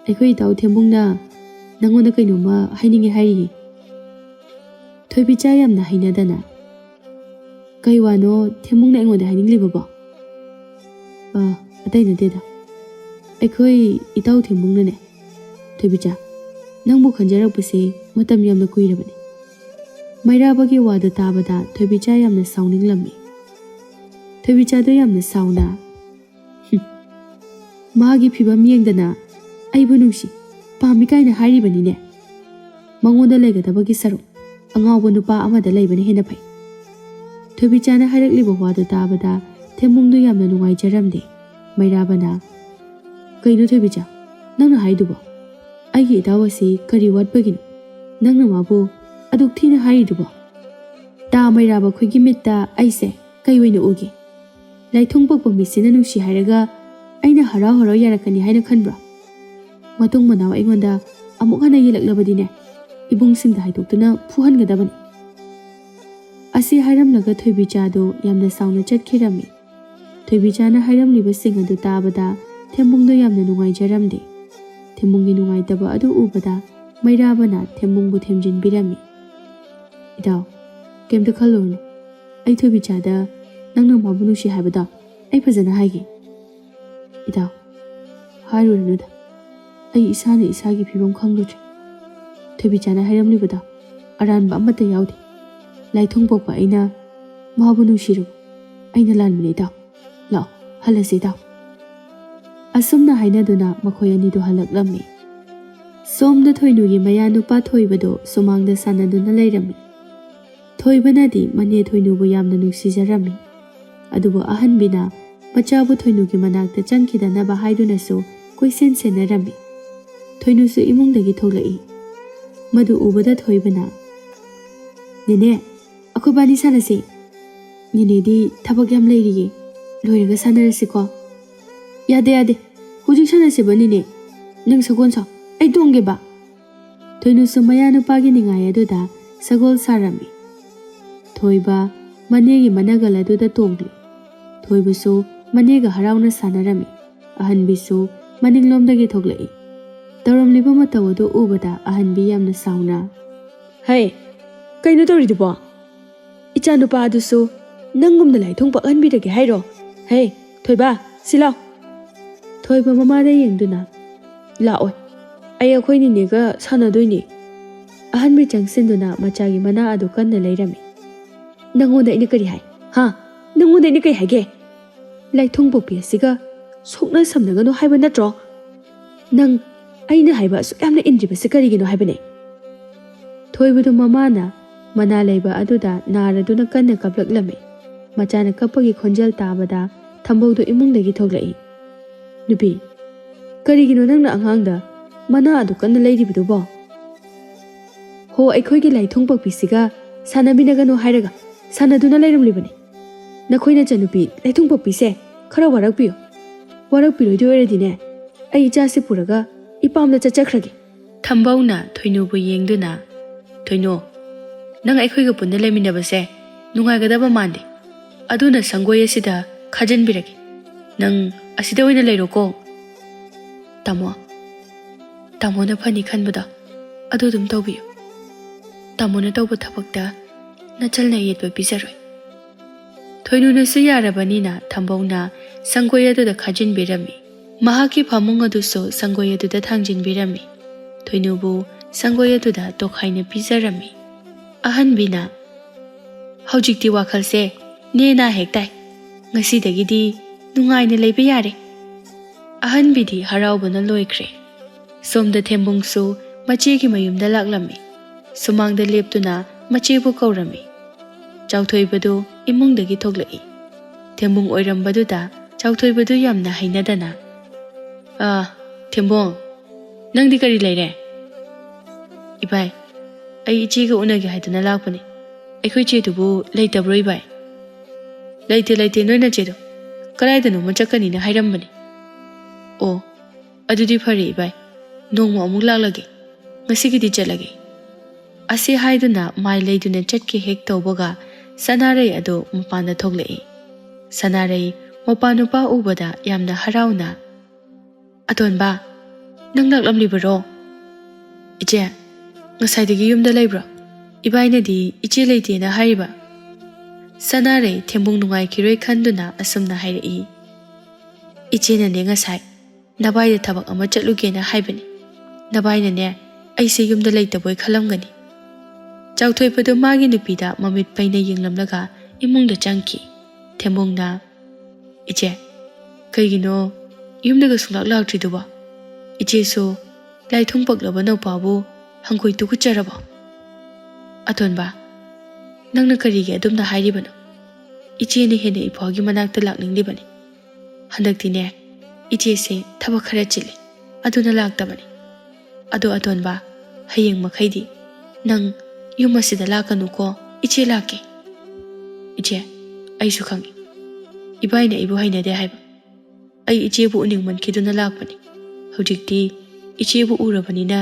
ꯑꯩꯈꯣꯏ ꯏꯇꯥꯎ ꯊꯦꯝꯕꯨꯡꯅ ꯅꯪꯉꯣꯟꯗ ꯀꯩꯅꯣꯝꯃ ꯍꯥꯏꯅꯤꯡꯉꯦ ꯍꯥꯏꯔꯤꯌꯦ꯫" ꯊꯣꯏꯕꯤꯆꯥ ꯌꯥꯝꯅ ꯍꯩꯅꯗꯅ, "ꯀꯩ ꯋꯥꯅꯣ ꯊꯦꯝꯕꯨꯡꯅ ꯑꯩꯉꯣꯟꯗ ꯍꯥꯏꯅꯤꯡꯂꯤꯕꯕꯣ?" "ꯑ, ꯑꯇꯩ ꯅꯠꯇꯦꯗ꯫ ꯑꯩꯈꯣꯏ ꯏꯇꯥꯎ ꯊꯦꯝꯕꯨꯡꯅꯅꯦ꯫" "ꯊꯣꯏꯕꯤꯆꯥ, ꯅꯪꯕꯨ ꯈꯟꯖꯔꯛꯄꯁꯦ ꯃꯇꯝ ꯌꯥꯝꯅ ꯀꯨꯏꯔꯕꯅꯤ꯫" ꯃꯩꯔꯥꯕꯒꯤ ꯋꯥꯗꯨ ꯇꯥꯕꯗ ꯊꯣꯏꯕꯤꯆꯥ ꯌꯥꯝꯅ ꯁꯥꯎꯅꯤꯡꯂꯝꯃꯤ꯫ ꯊꯣꯏꯕꯤꯆꯥꯗꯨ ꯌꯥꯝꯅ ꯁꯥꯎꯅ, "ꯍꯨꯝ, ꯃꯥꯒꯤ ꯐꯤꯕꯝ ꯌꯦꯡꯗꯅ ꯑꯩꯕꯨ ꯅꯨꯡꯁꯤ, ꯄꯥꯝꯃꯤ ꯀꯥꯏꯅ ꯍꯥꯏꯔꯤꯕꯅꯤꯅꯦ꯫ ꯃꯉꯣꯟꯗ ꯂꯩꯒꯗꯕꯒꯤ ꯁꯔꯨꯛ ꯑꯉꯥꯎꯕ ꯅꯨꯄꯥ ꯑꯃꯗ ꯂꯩꯕꯅ ꯍꯦꯟꯅ ꯐꯩ꯫" ꯊꯣꯏꯕꯤꯆꯥꯅ ꯍꯥꯏꯔꯛꯂꯤꯕ ꯋꯥꯗꯨ ꯇꯥꯕꯗ ꯊꯦꯝꯕꯨꯡꯗꯨ ꯌꯥꯝꯅ ꯅꯨꯡꯉꯥꯏꯖꯔꯝꯗꯦ꯫ ꯃꯩꯔꯥꯕꯅ, "ꯀꯩꯅꯣ ꯊꯣꯏꯕꯤꯆꯥ, ꯅꯪꯅ ꯍꯥꯏꯗꯨꯕꯣ? ꯑꯩꯒꯤ ꯏꯇꯥꯎ ꯑꯁꯤ ꯀꯔꯤ ꯋꯥꯠꯄꯒꯤꯅꯣ ꯅꯪꯅ ꯃꯥꯕꯨ ꯑꯗꯨꯛ ꯊꯤꯅ ꯍꯥꯏꯔꯤꯗꯨꯕꯣ? ꯇꯥ ꯃꯩꯔꯥꯕ, ꯑꯩꯈꯣꯏꯒꯤ ꯃꯤꯠꯇ ꯑꯩꯁꯦ ꯀꯩ ꯑꯣꯏꯅ ꯎꯒꯦ? ꯂꯩꯊꯨꯡ ꯄꯣꯛꯄ ꯃꯤꯠꯁꯤꯅ ꯅꯨꯡꯁꯤ ꯍꯥꯏꯔꯒ ꯑꯩꯅ ꯍꯔꯥꯎ ꯍꯔꯥꯎ ꯌꯥꯔꯛꯀꯅꯤ ꯍꯥꯏꯅ ꯈꯟꯕ꯭ꯔꯣ? ꯃꯇꯨꯡ ꯃꯅꯥꯎ ꯑꯩꯉꯣꯟꯗ ꯑꯃꯨꯛ ꯍꯟꯅ ꯌꯦꯜꯂꯛꯂꯕꯗꯤꯅꯦ, ꯏꯕꯨꯡꯁꯤꯡꯗ ꯍꯥꯏꯗꯣꯛꯇꯨꯅ ꯐꯨꯍꯟꯒꯗꯕꯅꯤ꯫" ꯑꯁꯤ ꯍꯥꯏꯔꯝꯂꯒ ꯊꯣꯏꯕꯤꯆꯥꯗꯨ ꯌꯥꯝꯅ ꯁꯥꯎꯅ ꯆꯠꯈꯤꯔꯝꯃꯤ꯫ ꯊꯣꯏꯕꯤꯆꯥꯅ ꯍꯥꯏꯔꯝꯂꯤꯕꯁꯤꯡ ꯑꯗꯨ ꯇꯥꯕꯗ ꯊꯦꯝꯕꯨꯡꯗꯣ ꯌꯥꯝꯅ ꯅꯨꯡꯉꯥꯏꯖꯔꯝꯗꯦ꯫ ꯊꯦꯝꯕꯨꯡꯒꯤ ꯅꯨꯡꯉꯥꯏꯇꯕ ꯑꯗꯨ ꯎꯕꯗ ꯃꯩꯔꯥꯕꯅ ꯊꯦꯝꯕꯨꯡꯕꯨ ꯊꯦꯝꯖꯤꯟꯕꯤꯔꯝꯃꯤ꯫ "ꯏꯇꯥꯎ, ꯀꯩꯝꯇ ꯈꯜꯂꯨꯔꯅꯨ꯫ ꯑꯩ ꯊꯣꯏꯕꯤꯆꯥꯗ ꯅꯪꯅ ꯃꯥꯕꯨ ꯅꯨꯡꯁꯤ ꯍꯥꯏꯕꯗꯣ ꯑꯩ ꯐꯖꯅ ꯍꯥꯏꯒꯦ꯫" "ꯏꯇꯥꯎ, ꯍꯥꯏꯔꯨꯔꯅꯨꯗ꯫ ꯑꯩ ꯏꯁꯥꯅ ꯏꯁꯥꯒꯤ ꯐꯤꯕꯝ ꯈꯪꯂꯨꯗ꯭ꯔꯦ꯫ ꯊꯣꯏꯕꯤꯆꯥꯅ ꯍꯥꯏꯔꯝꯂꯤꯕꯗꯣ ꯑꯔꯥꯟꯕ ꯑꯃꯠꯇ ꯌꯥꯎꯗꯦ꯫ ꯂꯥꯏꯊꯨꯡ ꯄꯣꯛꯄ ꯑꯩꯅ ꯃꯥꯕꯨ ꯅꯨꯡꯁꯤꯔꯨꯕ ꯑꯩꯅ ꯂꯥꯟꯕꯅꯦ ꯏꯇꯥꯎ꯫ ꯂꯥꯛꯑꯣ, ꯍꯜꯂꯁꯤ ꯏꯇꯥꯎ꯫" ꯑꯁꯨꯝꯅ ꯍꯥꯏꯅꯗꯨꯅ ꯃꯈꯣꯏ ꯑꯅꯤꯗꯨ ꯍꯜꯂꯛꯂꯝꯃꯤ꯫ ꯁꯣꯝꯗ ꯊꯣꯏꯅꯨꯒꯤ ꯃꯌꯥꯅꯨꯄꯥ ꯊꯣꯏꯕꯗꯣ ꯁꯨꯃꯥꯡꯗ ꯁꯥꯟꯅꯗꯨꯅ ꯂꯩꯔꯝꯃꯤ꯫ ꯊꯣꯏꯕꯅꯗꯤ ꯃꯅꯦ ꯊꯣꯏꯅꯨꯕꯨ ꯌꯥꯝꯅ ꯅꯨꯡꯁꯤꯖꯔꯝꯃꯤ꯫ ꯑꯗꯨꯕꯨ ꯑꯍꯟꯕꯤꯅ ꯃꯆꯥꯕꯨ ꯊꯣꯏꯅꯨꯒꯤ ꯃꯅꯥꯛꯇ ꯆꯪꯈꯤꯗꯅꯕ ꯍꯥꯏꯗꯨꯅꯁꯨ ꯀꯣꯏꯁꯦꯟ ꯁꯦꯟꯅꯔꯝꯃꯤ꯫ ꯊꯣꯏꯅꯨꯁꯨ ꯏꯃꯨꯡꯗꯒꯤ ꯊꯣꯛꯂꯛꯏ꯫ ꯃꯗꯨ ꯎꯕꯗ ꯊꯣꯏꯕꯅ, "ꯅꯦꯅꯦ, ꯑꯩꯈꯣꯏꯕꯥꯅꯤ ꯁꯥꯟꯅꯁꯤ꯫ ꯅꯦꯅꯦꯗꯤ ꯊꯕꯛ ꯌꯥꯝ ꯂꯩꯔꯤꯌꯦ꯫ ꯂꯣꯏꯔꯒ ꯁꯥꯟꯅꯔꯁꯤꯀꯣ?" "ꯌꯥꯗꯦ, ꯌꯥꯗꯦ꯫ ꯍꯧꯖꯤꯛ ꯁꯥꯟꯅꯁꯦꯕ ꯅꯦꯅꯦ꯫ ꯅꯪ ꯁꯒꯣꯜ ꯁꯥꯎ꯫ ꯑꯩ ꯇꯣꯡꯒꯦꯕ꯫" ꯊꯣꯏꯅꯨꯁꯨ ꯃꯌꯥꯅꯨꯄꯥꯒꯤ ꯅꯤꯡꯉꯥꯏ ꯑꯗꯨꯗ ꯁꯒꯣꯜ ꯁꯥꯔꯝꯃꯤ꯫ ꯊꯣꯏꯕ ꯃꯅꯦꯒꯤ ꯃꯅꯒꯜ ꯑꯗꯨꯗ ꯇꯣꯡꯂꯤ꯫ ꯊꯣꯏꯕꯁꯨ ꯃꯅꯦꯒ ꯍꯔꯥꯎꯅ ꯁꯥꯟꯅꯔꯝꯃꯤ꯫ ꯑꯍꯟꯕꯤꯁꯨ ꯃꯅꯤꯡꯂꯣꯝꯗꯒꯤ ꯊꯣꯛꯂꯛꯏ꯫ ꯇꯧꯔꯝꯂꯤꯕ ꯃꯇꯧ ꯑꯗꯨ ꯎꯕꯗ ꯑꯍꯟꯕꯤ ꯌꯥꯝꯅ ꯁꯥꯎꯅ, "ꯍꯩ, ꯀꯩꯅꯣ ꯇꯧꯔꯤꯗꯨꯕꯣ? ꯏꯆꯥꯅꯨꯄꯥ ꯑꯗꯨꯁꯨ ꯅꯪꯒꯨꯝꯅ ꯂꯥꯏꯊꯣꯡ ꯄꯛꯍꯟꯕꯤꯔꯒꯦ ꯍꯥꯏꯔꯣ? ꯍꯦ, ꯊꯣꯏꯕ, ꯁꯤ ꯂꯥꯎ꯫" ꯊꯣꯏꯕ ꯃꯃꯥꯗ ꯌꯦꯡꯗꯨꯅ, "ꯂꯥꯛꯑꯣꯏ, ꯑꯩ ꯑꯩꯈꯣꯏ ꯅꯤꯅꯦꯒ ꯁꯥꯟꯅꯗꯣꯏꯅꯤ꯫" ꯑꯍꯟꯕꯤ ꯆꯪꯁꯤꯟꯗꯨꯅ ꯃꯆꯥꯒꯤ ꯃꯅꯥ ꯑꯗꯨ ꯀꯟꯅ ꯂꯩꯔꯝꯃꯤ꯫ "ꯅꯪꯉꯣꯟꯗ ꯑꯩꯅ ꯀꯔꯤ ꯍꯥꯏ? ꯍꯥ? ꯅꯪꯉꯣꯟꯗ ꯑꯩꯅ ꯀꯔꯤ ꯍꯥꯏꯒꯦ? ꯂꯥꯏꯊꯣꯡ ꯄꯣꯛꯄꯤ ꯑꯁꯤꯒ ꯁꯣꯛꯅ ꯁꯝꯅꯒꯅꯨ ꯍꯥꯏꯕ ꯅꯠꯇ꯭ꯔꯣ? ꯅꯪ ꯑꯩꯅ ꯍꯥꯏꯕ ꯑꯁꯨꯛ ꯌꯥꯝꯅ ꯏꯟꯗ꯭ꯔꯤꯕꯁꯤ ꯀꯔꯤꯒꯤꯅꯣ ꯍꯥꯏꯕꯅꯦ?" ꯊꯣꯏꯕꯗꯨ ꯃꯃꯥꯅ ꯃꯅꯥ ꯂꯩꯕ ꯑꯗꯨꯗ ꯅꯥꯔꯗꯨꯅ ꯀꯟꯅ ꯀꯞꯂꯛꯂꯝꯃꯤ꯫ ꯃꯆꯥꯅ ꯀꯞꯄꯒꯤ ꯈꯣꯟꯖꯦꯜ ꯇꯥꯕꯗ ꯊꯝꯕꯧꯗꯨ ꯏꯃꯨꯡꯗꯒꯤ ꯊꯣꯛꯂꯛꯏ꯫ "ꯅꯨꯄꯤ, ꯀꯔꯤꯒꯤꯅꯣ ꯅꯪꯅ ꯑꯉꯥꯡꯗ ꯃꯅꯥ ꯑꯗꯨ ꯀꯟꯅ ꯂꯩꯔꯤꯕꯗꯨꯕꯣ?" "ꯍꯣ, ꯑꯩꯈꯣꯏꯒꯤ ꯂꯥꯏꯊꯣꯡ ꯄꯛꯄꯤꯁꯤꯒ ꯁꯥꯟꯅꯃꯤꯟꯅꯒꯅꯨ ꯍꯥꯏꯔꯒ ꯁꯥꯟꯅꯗꯨꯅ ꯂꯩꯔꯝꯂꯤꯕꯅꯤ꯫ ꯅꯈꯣꯏ ꯅꯆꯟꯅꯨꯄꯤ ꯂꯥꯏꯊꯣꯡ ꯄꯛꯄꯤꯁꯦ ꯈꯔ ꯋꯥꯔꯛꯄꯤꯌꯨ꯫ ꯋꯥꯔꯛꯄꯤꯔꯣꯏꯗꯣꯏ ꯑꯣꯏꯔꯗꯤꯅꯦ, ꯑꯩ ꯏꯆꯥꯁꯤ ꯄꯨꯔꯒ ꯏꯄꯥꯝꯗ ꯆꯠꯆꯈ꯭ꯔꯒꯦ꯫" ꯊꯝꯕꯧꯅ ꯊꯣꯏꯅꯨꯕꯨ ꯌꯦꯡꯗꯨꯅ, "ꯊꯣꯏꯅꯨ, ꯅꯪ ꯑꯩꯈꯣꯏꯒ ꯄꯨꯟꯅ ꯂꯩꯃꯤꯟꯅꯕꯁꯦ ꯅꯨꯡꯉꯥꯏꯒꯗꯕ ꯃꯥꯟꯗꯦ꯫ ꯑꯗꯨꯅ ꯁꯪꯒꯣꯏ ꯑꯁꯤꯗ ꯈꯥꯖꯤꯟꯕꯤꯔꯒꯦ꯫ ꯅꯪ ꯑꯁꯤꯗ ꯑꯣꯏꯅ ꯂꯩꯔꯣꯀꯣ꯫" "ꯇꯥꯃꯣ, ꯇꯥꯃꯣꯅ ꯐꯅꯤ ꯈꯟꯕꯗꯣ ꯑꯗꯨ ꯑꯗꯨꯝ ꯇꯧꯕꯤꯌꯨ꯫ ꯇꯥꯃꯣꯅ ꯇꯧꯕ ꯊꯕꯛꯇ ꯅꯆꯜꯅ ꯌꯦꯠꯄ ꯄꯤꯖꯔꯣꯏ꯫" ꯊꯣꯏꯅꯨꯅꯁꯨ ꯌꯥꯔꯕꯅꯤꯅ ꯊꯝꯕꯧꯅ ꯁꯪꯒꯣꯏ ꯑꯗꯨꯗ ꯈꯥꯖꯤꯟꯕꯤꯔꯝꯃꯤ꯫ ꯃꯍꯥꯛꯀꯤ ꯐꯃꯨꯡ ꯑꯗꯨꯁꯨ ꯁꯪꯒꯣꯏ ꯑꯗꯨꯗ ꯊꯥꯡꯖꯤꯟꯕꯤꯔꯝꯃꯤ꯫ ꯊꯣꯏꯅꯨꯕꯨ ꯁꯪꯒꯣꯏ ꯑꯗꯨꯗ ꯇꯣꯈꯥꯏꯅ ꯄꯤꯖꯔꯝꯃꯤ꯫ ꯑꯍꯟꯕꯤꯅ, "ꯍꯧꯖꯤꯛꯇꯤ ꯋꯥꯈꯜꯁꯦ ꯅꯦꯅꯥ ꯍꯦꯛ ꯇꯥꯏ꯫ ꯉꯁꯤꯗꯒꯤꯗꯤ ꯅꯨꯡꯉꯥꯏꯅ ꯂꯩꯕ ꯌꯥꯔꯦ꯫" ꯑꯍꯟꯕꯤꯗꯤ ꯍꯔꯥꯎꯕꯅ ꯂꯣꯏꯈ꯭ꯔꯦ꯫ ꯁꯣꯝꯗ ꯊꯦꯝꯕꯨꯡꯁꯨ ꯃꯆꯦꯒꯤ ꯃꯌꯨꯝꯗ ꯂꯥꯛꯂꯝꯃꯤ꯫ ꯁꯨꯃꯥꯡꯗ ꯂꯦꯞꯇꯨꯅ ꯃꯆꯦꯕꯨ ꯀꯧꯔꯝꯃꯤ꯫ ꯆꯥꯎꯊꯣꯏꯕꯗꯨ ꯏꯃꯨꯡꯗꯒꯤ ꯊꯣꯛꯂꯛꯏ꯫ ꯊꯦꯝꯕꯨꯡ ꯑꯣꯏꯔꯝꯕꯗꯨꯗ ꯆꯥꯎꯊꯣꯏꯕꯗꯨ ꯌꯥꯝꯅ ꯍꯩꯅꯗꯅ, "ꯑꯥ, ꯊꯦꯝꯕꯨꯡ, ꯅꯪꯗꯤ ꯀꯔꯤ ꯂꯩꯔꯦ?" "ꯏꯕꯥꯏ, ꯑꯩ ꯏꯆꯦꯒ ꯎꯅꯒꯦ ꯍꯥꯏꯗꯨꯅ ꯂꯥꯛꯄꯅꯤ꯫ ꯑꯩꯈꯣꯏ ꯆꯦꯗꯨꯕꯨ ꯂꯩꯇꯕ꯭ꯔꯣ, ꯏꯕꯥꯏ?" "ꯂꯩꯇꯦ, ꯂꯩꯇꯦ, ꯅꯣꯏ ꯅꯆꯦꯗꯣ ꯀꯗꯥꯏꯗꯅꯣꯃ ꯆꯠꯀꯅꯤꯅ ꯍꯥꯏꯔꯝꯕꯅꯤ꯫" "ꯑꯣ, ꯑꯗꯨꯗꯤ ꯐꯔꯦ, ꯏꯕꯥꯏ꯫ ꯅꯣꯡꯃ ꯑꯃꯨꯛ ꯂꯥꯛꯂꯒꯦ꯫ ꯉꯁꯤꯒꯤꯗꯤ ꯆꯠꯂꯒꯦ꯫" ꯑꯁꯤ ꯍꯥꯏꯗꯨꯅ ꯃꯥꯏ ꯂꯩꯗꯨꯅ ꯆꯠꯀꯦ ꯍꯦꯛ ꯇꯧꯕꯒ ꯁꯅꯥꯔꯩ ꯑꯗꯨ ꯃꯄꯥꯟꯗ ꯊꯣꯛꯂꯛꯏ꯫ ꯁꯅꯥꯔꯩ ꯃꯄꯥ ꯅꯨꯄꯥ ꯎꯕꯗ ꯌꯥꯝꯅ ꯍꯔꯥꯎꯅ, "ꯑꯇꯣꯟꯕ, ꯅꯪ ꯂꯥꯛꯂꯝꯂꯤꯕꯔꯣ?" "ꯏꯆꯦ, ꯉꯁꯥꯏꯗꯒꯤ ꯌꯨꯝꯗ ꯂꯩꯕ꯭ꯔꯣ? ꯏꯕꯥꯏꯅꯗꯤ ꯏꯆꯦ ꯂꯩꯇꯦꯅ ꯍꯥꯏꯔꯤꯕ꯫" ꯁꯅꯥꯔꯩ ꯊꯦꯝꯕꯨꯡ ꯅꯨꯡꯉꯥꯏꯈꯤꯔꯣꯏ ꯈꯟꯗꯨꯅ ꯑꯁꯨꯝꯅ ꯍꯥꯏꯔꯛꯏ꯫ "ꯏꯆꯦꯅꯅꯦ ꯉꯁꯥꯏ ꯅꯕꯥꯏꯗ ꯊꯕꯛ ꯑꯃ ꯆꯠꯂꯨꯒꯦꯅ ꯍꯥꯏꯕꯅꯤ꯫ ꯅꯕꯥꯏꯅꯅꯦ ꯑꯩꯁꯦ ꯌꯨꯝꯗ ꯂꯩꯇꯕꯣꯏ ꯈꯜꯂꯝꯒꯅꯤ꯫" ꯆꯥꯎꯊꯣꯏꯕꯗꯨ ꯃꯥꯒꯤ ꯅꯨꯄꯤꯗ ꯃꯃꯤꯠ ꯄꯩꯅ ꯌꯦꯡꯂꯝꯂꯒ ꯏꯃꯨꯡꯗ ꯆꯪꯈꯤ꯫ ꯊꯦꯝꯕꯨꯡꯅ, "ꯏꯆꯦ, ꯀꯩꯒꯤꯅꯣ ꯌꯨꯝꯗꯒ ꯁꯨꯡꯂꯥꯛ ꯂꯥꯛꯇ꯭ꯔꯤꯗꯨꯕꯣ? ꯏꯆꯦꯁꯨ ꯂꯥꯏꯊꯨꯡ ꯄꯛꯂꯕ ꯅꯧꯄꯥꯕꯨ ꯍꯪꯒꯣꯏ ꯇꯨꯀꯠꯆꯔꯕꯣ?" "ꯑꯇꯣꯟꯕ, ꯅꯪꯅ ꯀꯔꯤꯒꯤ ꯑꯗꯨꯝꯅ ꯍꯥꯏꯔꯤꯕꯅꯣ? ꯏꯆꯦꯅ ꯍꯦꯟꯅ ꯏꯄ꯭ꯋꯥꯒꯤ ꯃꯅꯥꯛꯇ ꯂꯥꯛꯅꯤꯡꯂꯤꯕꯅꯤ꯫ ꯍꯟꯗꯛꯇꯤꯅꯦ, ꯏꯆꯦꯁꯦ ꯊꯕꯛ ꯈꯔ ꯆꯤꯜꯂꯤ, ꯑꯗꯨꯅ ꯂꯥꯛꯇꯕꯅꯤ꯫ ꯑꯗꯣ ꯑꯇꯣꯟꯕ, ꯍꯌꯦꯡ ꯃꯈꯩꯗꯤ ꯅꯪ ꯌꯨꯝ ꯑꯁꯤꯗ ꯂꯥꯛꯀꯅꯨꯀꯣ, ꯏꯆꯦ ꯂꯥꯛꯀꯦ꯫" "ꯏꯆꯦ, ꯑꯩꯁꯨ ꯈꯪꯏ꯫ ꯏꯕꯥꯏꯅ ꯑꯩꯕꯨ ꯍꯩꯅꯗꯦ ꯍꯥꯏꯕ꯫ ꯑꯩ ꯏꯆꯦꯕꯨ ꯎꯅꯤꯡꯃꯟꯈꯤꯗꯨꯅ ꯂꯥꯛꯄꯅꯤ꯫ ꯍꯧꯖꯤꯛꯇꯤ ꯏꯆꯦꯕꯨ ꯎꯔꯕꯅꯤꯅ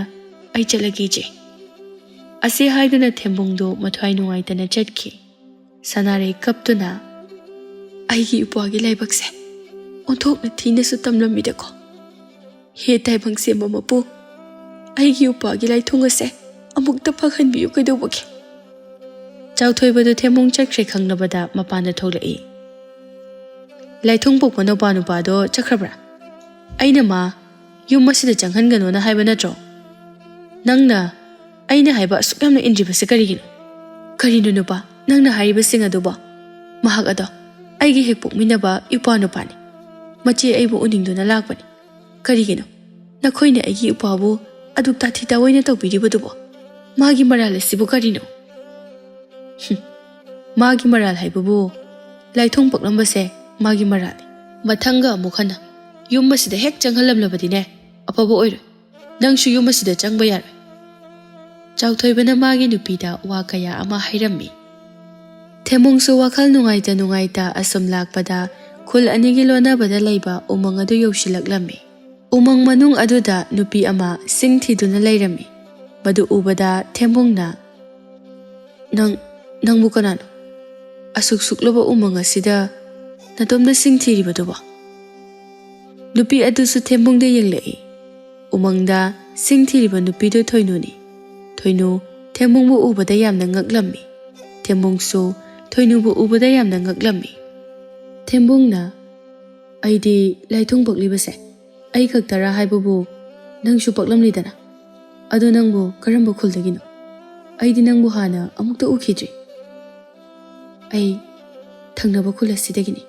ꯑꯩ ꯆꯠꯂꯒꯦ, ꯏꯆꯦ꯫" ꯑꯁꯤ ꯍꯥꯏꯗꯨꯅ ꯊꯦꯝꯕꯨꯡꯗꯨ ꯃꯊ꯭ꯋꯥꯏ ꯅꯨꯡꯉꯥꯏꯇꯅ ꯆꯠꯈꯤ꯫ ꯁꯅꯥꯔꯩ ꯀꯞꯇꯨꯅ, "ꯑꯩꯒꯤ ꯏꯄ꯭ꯋꯥꯒꯤ ꯂꯥꯏꯕꯛꯁꯦ ꯑꯣꯟꯊꯣꯛꯅ ꯊꯤꯅꯁꯨ ꯇꯝꯂꯝꯃꯤꯗꯀꯣ꯫ ꯍꯦ ꯇꯥꯏꯕꯪ ꯁꯦꯝꯕ ꯃꯄꯨ, ꯑꯩꯒꯤ ꯏꯄ꯭ꯋꯥꯒꯤ ꯂꯥꯏꯊꯨꯡ ꯑꯁꯦ ꯑꯃꯨꯛꯇ ꯐꯛꯍꯟꯕꯤꯌꯨ ꯀꯩꯗꯧꯕꯒꯦ?" ꯆꯥꯎꯊꯣꯏꯕꯗꯨ ꯊꯦꯝꯕꯨꯡ ꯆꯠꯈ꯭ꯔꯦ ꯈꯪꯂꯕꯗ ꯃꯄꯥꯟꯗ ꯊꯣꯛꯂꯛꯏ꯫ "ꯂꯥꯏꯊꯨꯡ ꯄꯣꯛꯄ ꯅꯨꯄꯥ ꯅꯨꯄꯥꯗꯣ ꯆꯠꯈ꯭ꯔꯕ꯭ꯔꯥ? ꯑꯩꯅ ꯃꯥ ꯌꯨꯝ ꯑꯁꯤꯗ ꯆꯪꯍꯟꯒꯅꯣꯅ ꯍꯥꯏꯕ ꯅꯠꯇ꯭ꯔꯣ? ꯅꯪꯅ ꯑꯩꯅ ꯍꯥꯏꯕ ꯑꯁꯨꯛ ꯌꯥꯝꯅ ꯏꯟꯗ꯭ꯔꯤꯕꯁꯦ ꯀꯔꯤꯒꯤꯅꯣ? ꯀꯔꯤꯅꯣ ꯅꯨꯄꯥ, ꯅꯪꯅ ꯍꯥꯏꯔꯤꯕꯁꯤꯡ ꯑꯗꯨꯕꯣ? ꯃꯍꯥꯛ ꯑꯗꯣ ꯑꯩꯒꯤ ꯍꯦꯛ ꯄꯣꯛꯃꯤꯟꯅꯕ ꯏꯄ꯭ꯋꯥ ꯅꯨꯄꯥꯅꯤ꯫ ꯃꯆꯦ ꯑꯩꯕꯨ ꯎꯅꯤꯡꯗꯨꯅ ꯂꯥꯛꯄꯅꯤ꯫ ꯀꯔꯤꯒꯤꯅꯣ? ꯅꯈꯣꯏꯅ ꯑꯩꯒꯤ ꯏꯄ꯭ꯋꯥꯕꯨ ꯑꯗꯨꯛ ꯇꯥꯊꯤ ꯇꯥꯑꯣꯏꯅ ꯇꯧꯕꯤꯔꯤꯕꯗꯨꯕꯣ? ꯃꯥꯒꯤ ꯃꯔꯥꯜ ꯑꯁꯤꯕꯨ ꯀꯔꯤꯅꯣ? ꯍꯨꯝ, ꯃꯥꯒꯤ ꯃꯔꯥꯜ ꯍꯥꯏꯕꯕꯨ ꯂꯥꯏꯊꯣꯡ ꯄꯛꯂꯝꯕꯁꯦ ꯃꯥꯒꯤ ꯃꯔꯥꯜꯅꯤ꯫ ꯃꯊꯪꯒ ꯑꯃꯨꯛ ꯍꯟꯅ ꯌꯨꯝ ꯑꯁꯤꯗ ꯍꯦꯛ ꯆꯪꯍꯜꯂꯝꯂꯕꯗꯤꯅꯦ, ꯑꯐꯕ ꯑꯣꯏꯔꯣꯏ꯫ ꯅꯪꯁꯨ ꯌꯨꯝ ꯑꯁꯤꯗ ꯆꯪꯕ ꯌꯥꯔꯣꯏ꯫ ꯆꯥꯎꯊꯣꯏꯕꯅ ꯃꯥꯒꯤ ꯅꯨꯄꯤꯗ ꯋꯥ ꯀꯌꯥ ꯑꯃ ꯍꯥꯏꯔꯝꯃꯤ꯫ ꯊꯦꯝꯕꯨꯡꯁꯨ ꯋꯥꯈꯜ ꯅꯨꯡꯉꯥꯏꯇ ꯅꯨꯡꯉꯥꯏꯇ ꯑꯁꯨꯝ ꯂꯥꯛꯄꯗ ꯈꯨꯜ ꯑꯅꯤꯒꯤ ꯂꯣꯟꯅꯕꯗ ꯂꯩꯕ ꯎꯃꯪ ꯑꯗꯨ ꯌꯧꯁꯤꯜꯂꯛꯂꯝꯃꯤ꯫ ꯎꯃꯪ ꯃꯅꯨꯡ ꯑꯗꯨꯗ ꯅꯨꯄꯤ ꯑꯃ ꯁꯤꯡ ꯊꯤꯗꯨꯅ ꯂꯩꯔꯝꯃꯤ꯫ ꯃꯗꯨ ꯎꯕꯗ ꯊꯦꯝꯕꯨꯡꯅ, "ꯅꯪ, ꯅꯪꯕꯨ ꯀꯅꯥꯅꯣ? ꯑꯁꯨꯛ ꯁꯨꯛꯂꯕ ꯎꯃꯪ ꯑꯁꯤꯗ ꯅꯇꯣꯝꯗ ꯁꯤꯡ ꯊꯤꯔꯤꯕꯗꯨꯕꯣ?" ꯅꯨꯄꯤ ꯑꯗꯨꯁꯨ ꯊꯦꯝꯕꯨꯡꯗ ꯌꯦꯡꯂꯛꯏ꯫ ꯎꯃꯪꯗ ꯁꯤꯡ ꯊꯤꯔꯤꯕ ꯅꯨꯄꯤꯗꯨ ꯊꯣꯏꯅꯨꯅꯤ꯫ ꯊꯣꯏꯅꯨ ꯊꯦꯝꯕꯨꯡꯕꯨ ꯎꯕꯗ ꯌꯥꯝꯅ ꯉꯛꯂꯝꯃꯤ꯫ ꯊꯦꯝꯕꯨꯡꯁꯨ ꯊꯣꯏꯅꯨꯕꯨ ꯎꯕꯗ ꯌꯥꯝꯅ ꯉꯛꯂꯝꯃꯤ꯫ ꯊꯦꯝꯕꯨꯡꯅ, "ꯑꯩꯗꯤ ꯂꯥꯏꯊꯣꯡ ꯄꯛꯂꯤꯕꯁꯦ ꯑꯩ ꯈꯛꯇꯔꯥ ꯍꯥꯏꯕꯕꯨ ꯅꯪꯁꯨ ꯄꯛꯂꯝꯂꯤꯗꯅ꯫ ꯑꯗꯣ ꯅꯪꯕꯨ ꯀꯔꯝꯕ ꯈꯨꯜꯗꯒꯤꯅꯣ? ꯑꯩꯗꯤ ꯅꯪꯕꯨ ꯍꯥꯟꯅ ꯑꯃꯨꯛꯇ ꯎꯈꯤꯗ꯭ꯔꯤ꯫ ꯑꯩ ꯊꯪꯅꯕ ꯈꯨꯜ ꯑꯁꯤꯗꯒꯤꯅꯤ꯫"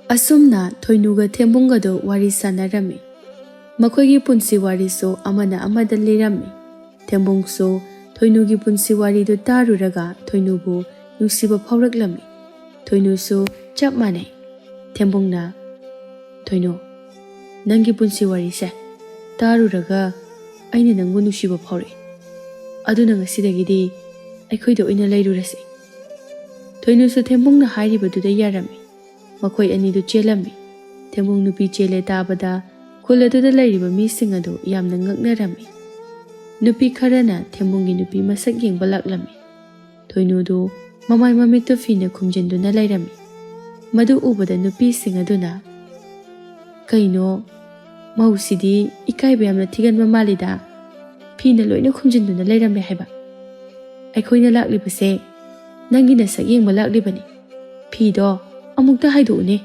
ꯑꯁꯨꯝꯅ ꯊꯣꯏꯅꯨꯒ ꯊꯦꯝꯕꯨꯡꯒꯗꯨ ꯋꯥꯔꯤ ꯁꯥꯟꯅꯔꯝꯃꯤ꯫ ꯃꯈꯣꯏꯒꯤ ꯄꯨꯟꯁꯤ ꯋꯥꯔꯤꯁꯨ ꯑꯃꯅ ꯑꯃꯗ ꯂꯤꯔꯝꯃꯤ꯫ ꯊꯦꯝꯕꯨꯡꯁꯨ ꯊꯣꯏꯅꯨꯒꯤ ꯄꯨꯟꯁꯤ ꯋꯥꯔꯤꯗꯨ ꯇꯥꯔꯨꯔꯒ ꯊꯣꯏꯅꯨꯕꯨ ꯅꯨꯡꯁꯤꯕ ꯐꯥꯎꯔꯛꯂꯝꯃꯤ꯫ ꯊꯣꯏꯅꯨꯁꯨ ꯆꯞ ꯃꯥꯟꯅꯩ꯫ ꯊꯦꯝꯕꯨꯡꯅ, "ꯊꯣꯏꯅꯨ, ꯅꯪꯒꯤ ꯄꯨꯟꯁꯤ ꯋꯥꯔꯤꯁꯦ ꯇꯥꯔꯨꯔꯒ ꯑꯩꯅ ꯅꯪꯕꯨ ꯅꯨꯡꯁꯤꯕ ꯐꯥꯎꯔꯛꯏ꯫ ꯑꯗꯨꯅ ꯉꯁꯤꯗꯒꯤꯗꯤ ꯑꯩꯈꯣꯏꯗ ꯑꯣꯏꯅ ꯂꯩꯔꯨꯔꯁꯤ꯫" ꯊꯣꯏꯅꯨꯁꯨ ꯊꯦꯝꯕꯨꯡꯅ ꯍꯥꯏꯔꯤꯕꯗꯨꯗ ꯌꯥꯔꯝꯃꯤ꯫ ꯃꯈꯣꯏ ꯑꯅꯤꯗꯨ ꯆꯦꯜꯂꯝꯃꯤ꯫ ꯊꯦꯝꯕꯨꯡ ꯅꯨꯄꯤ ꯆꯦꯜꯂꯦ ꯇꯥꯕꯗ ꯈꯨꯜ ꯑꯗꯨꯗ ꯂꯩꯔꯤꯕ ꯃꯤꯁꯤꯡ ꯑꯗꯨ ꯌꯥꯝꯅ ꯉꯛꯅꯔꯝꯃꯤ꯫ ꯅꯨꯄꯤ ꯈꯔꯅ ꯊꯦꯝꯕꯨꯡꯒꯤ ꯅꯨꯄꯤ ꯃꯁꯛ ꯌꯦꯡꯕ ꯂꯥꯛꯂꯝꯃꯤ꯫ ꯊꯣꯏꯅꯨꯗꯨ ꯃꯃꯥꯏ ꯃꯃꯤꯠꯇꯨ ꯐꯤꯅ ꯈꯨꯝꯖꯤꯟꯗꯨꯅ ꯂꯩꯔꯝꯃꯤ꯫ ꯃꯗꯨ ꯎꯕꯗ ꯅꯨꯄꯤꯁꯤꯡ ꯑꯗꯨꯅ, "ꯀꯩꯅꯣ, ꯃꯧꯁꯤꯗꯤ ꯏꯀꯥꯏꯕ ꯌꯥꯝꯅ ꯊꯤꯒꯟꯕ ꯃꯥꯜꯂꯤꯗ, ꯐꯤꯅ ꯂꯣꯏꯅ ꯈꯨꯝꯖꯤꯟꯗꯨꯅ ꯂꯩꯔꯝꯃꯦ ꯍꯥꯏꯕ꯫ ꯑꯩꯈꯣꯏꯅ ꯂꯥꯛꯂꯤꯕꯁꯦ ꯅꯪꯒꯤ ꯅꯁꯛ ꯌꯦꯡꯕ ꯂꯥꯛꯂꯤꯕꯅꯤ꯫ ꯐꯤꯗꯣ ꯑꯃꯨꯛꯇ ꯍꯥꯏꯗꯣꯛꯎꯅꯦ꯫"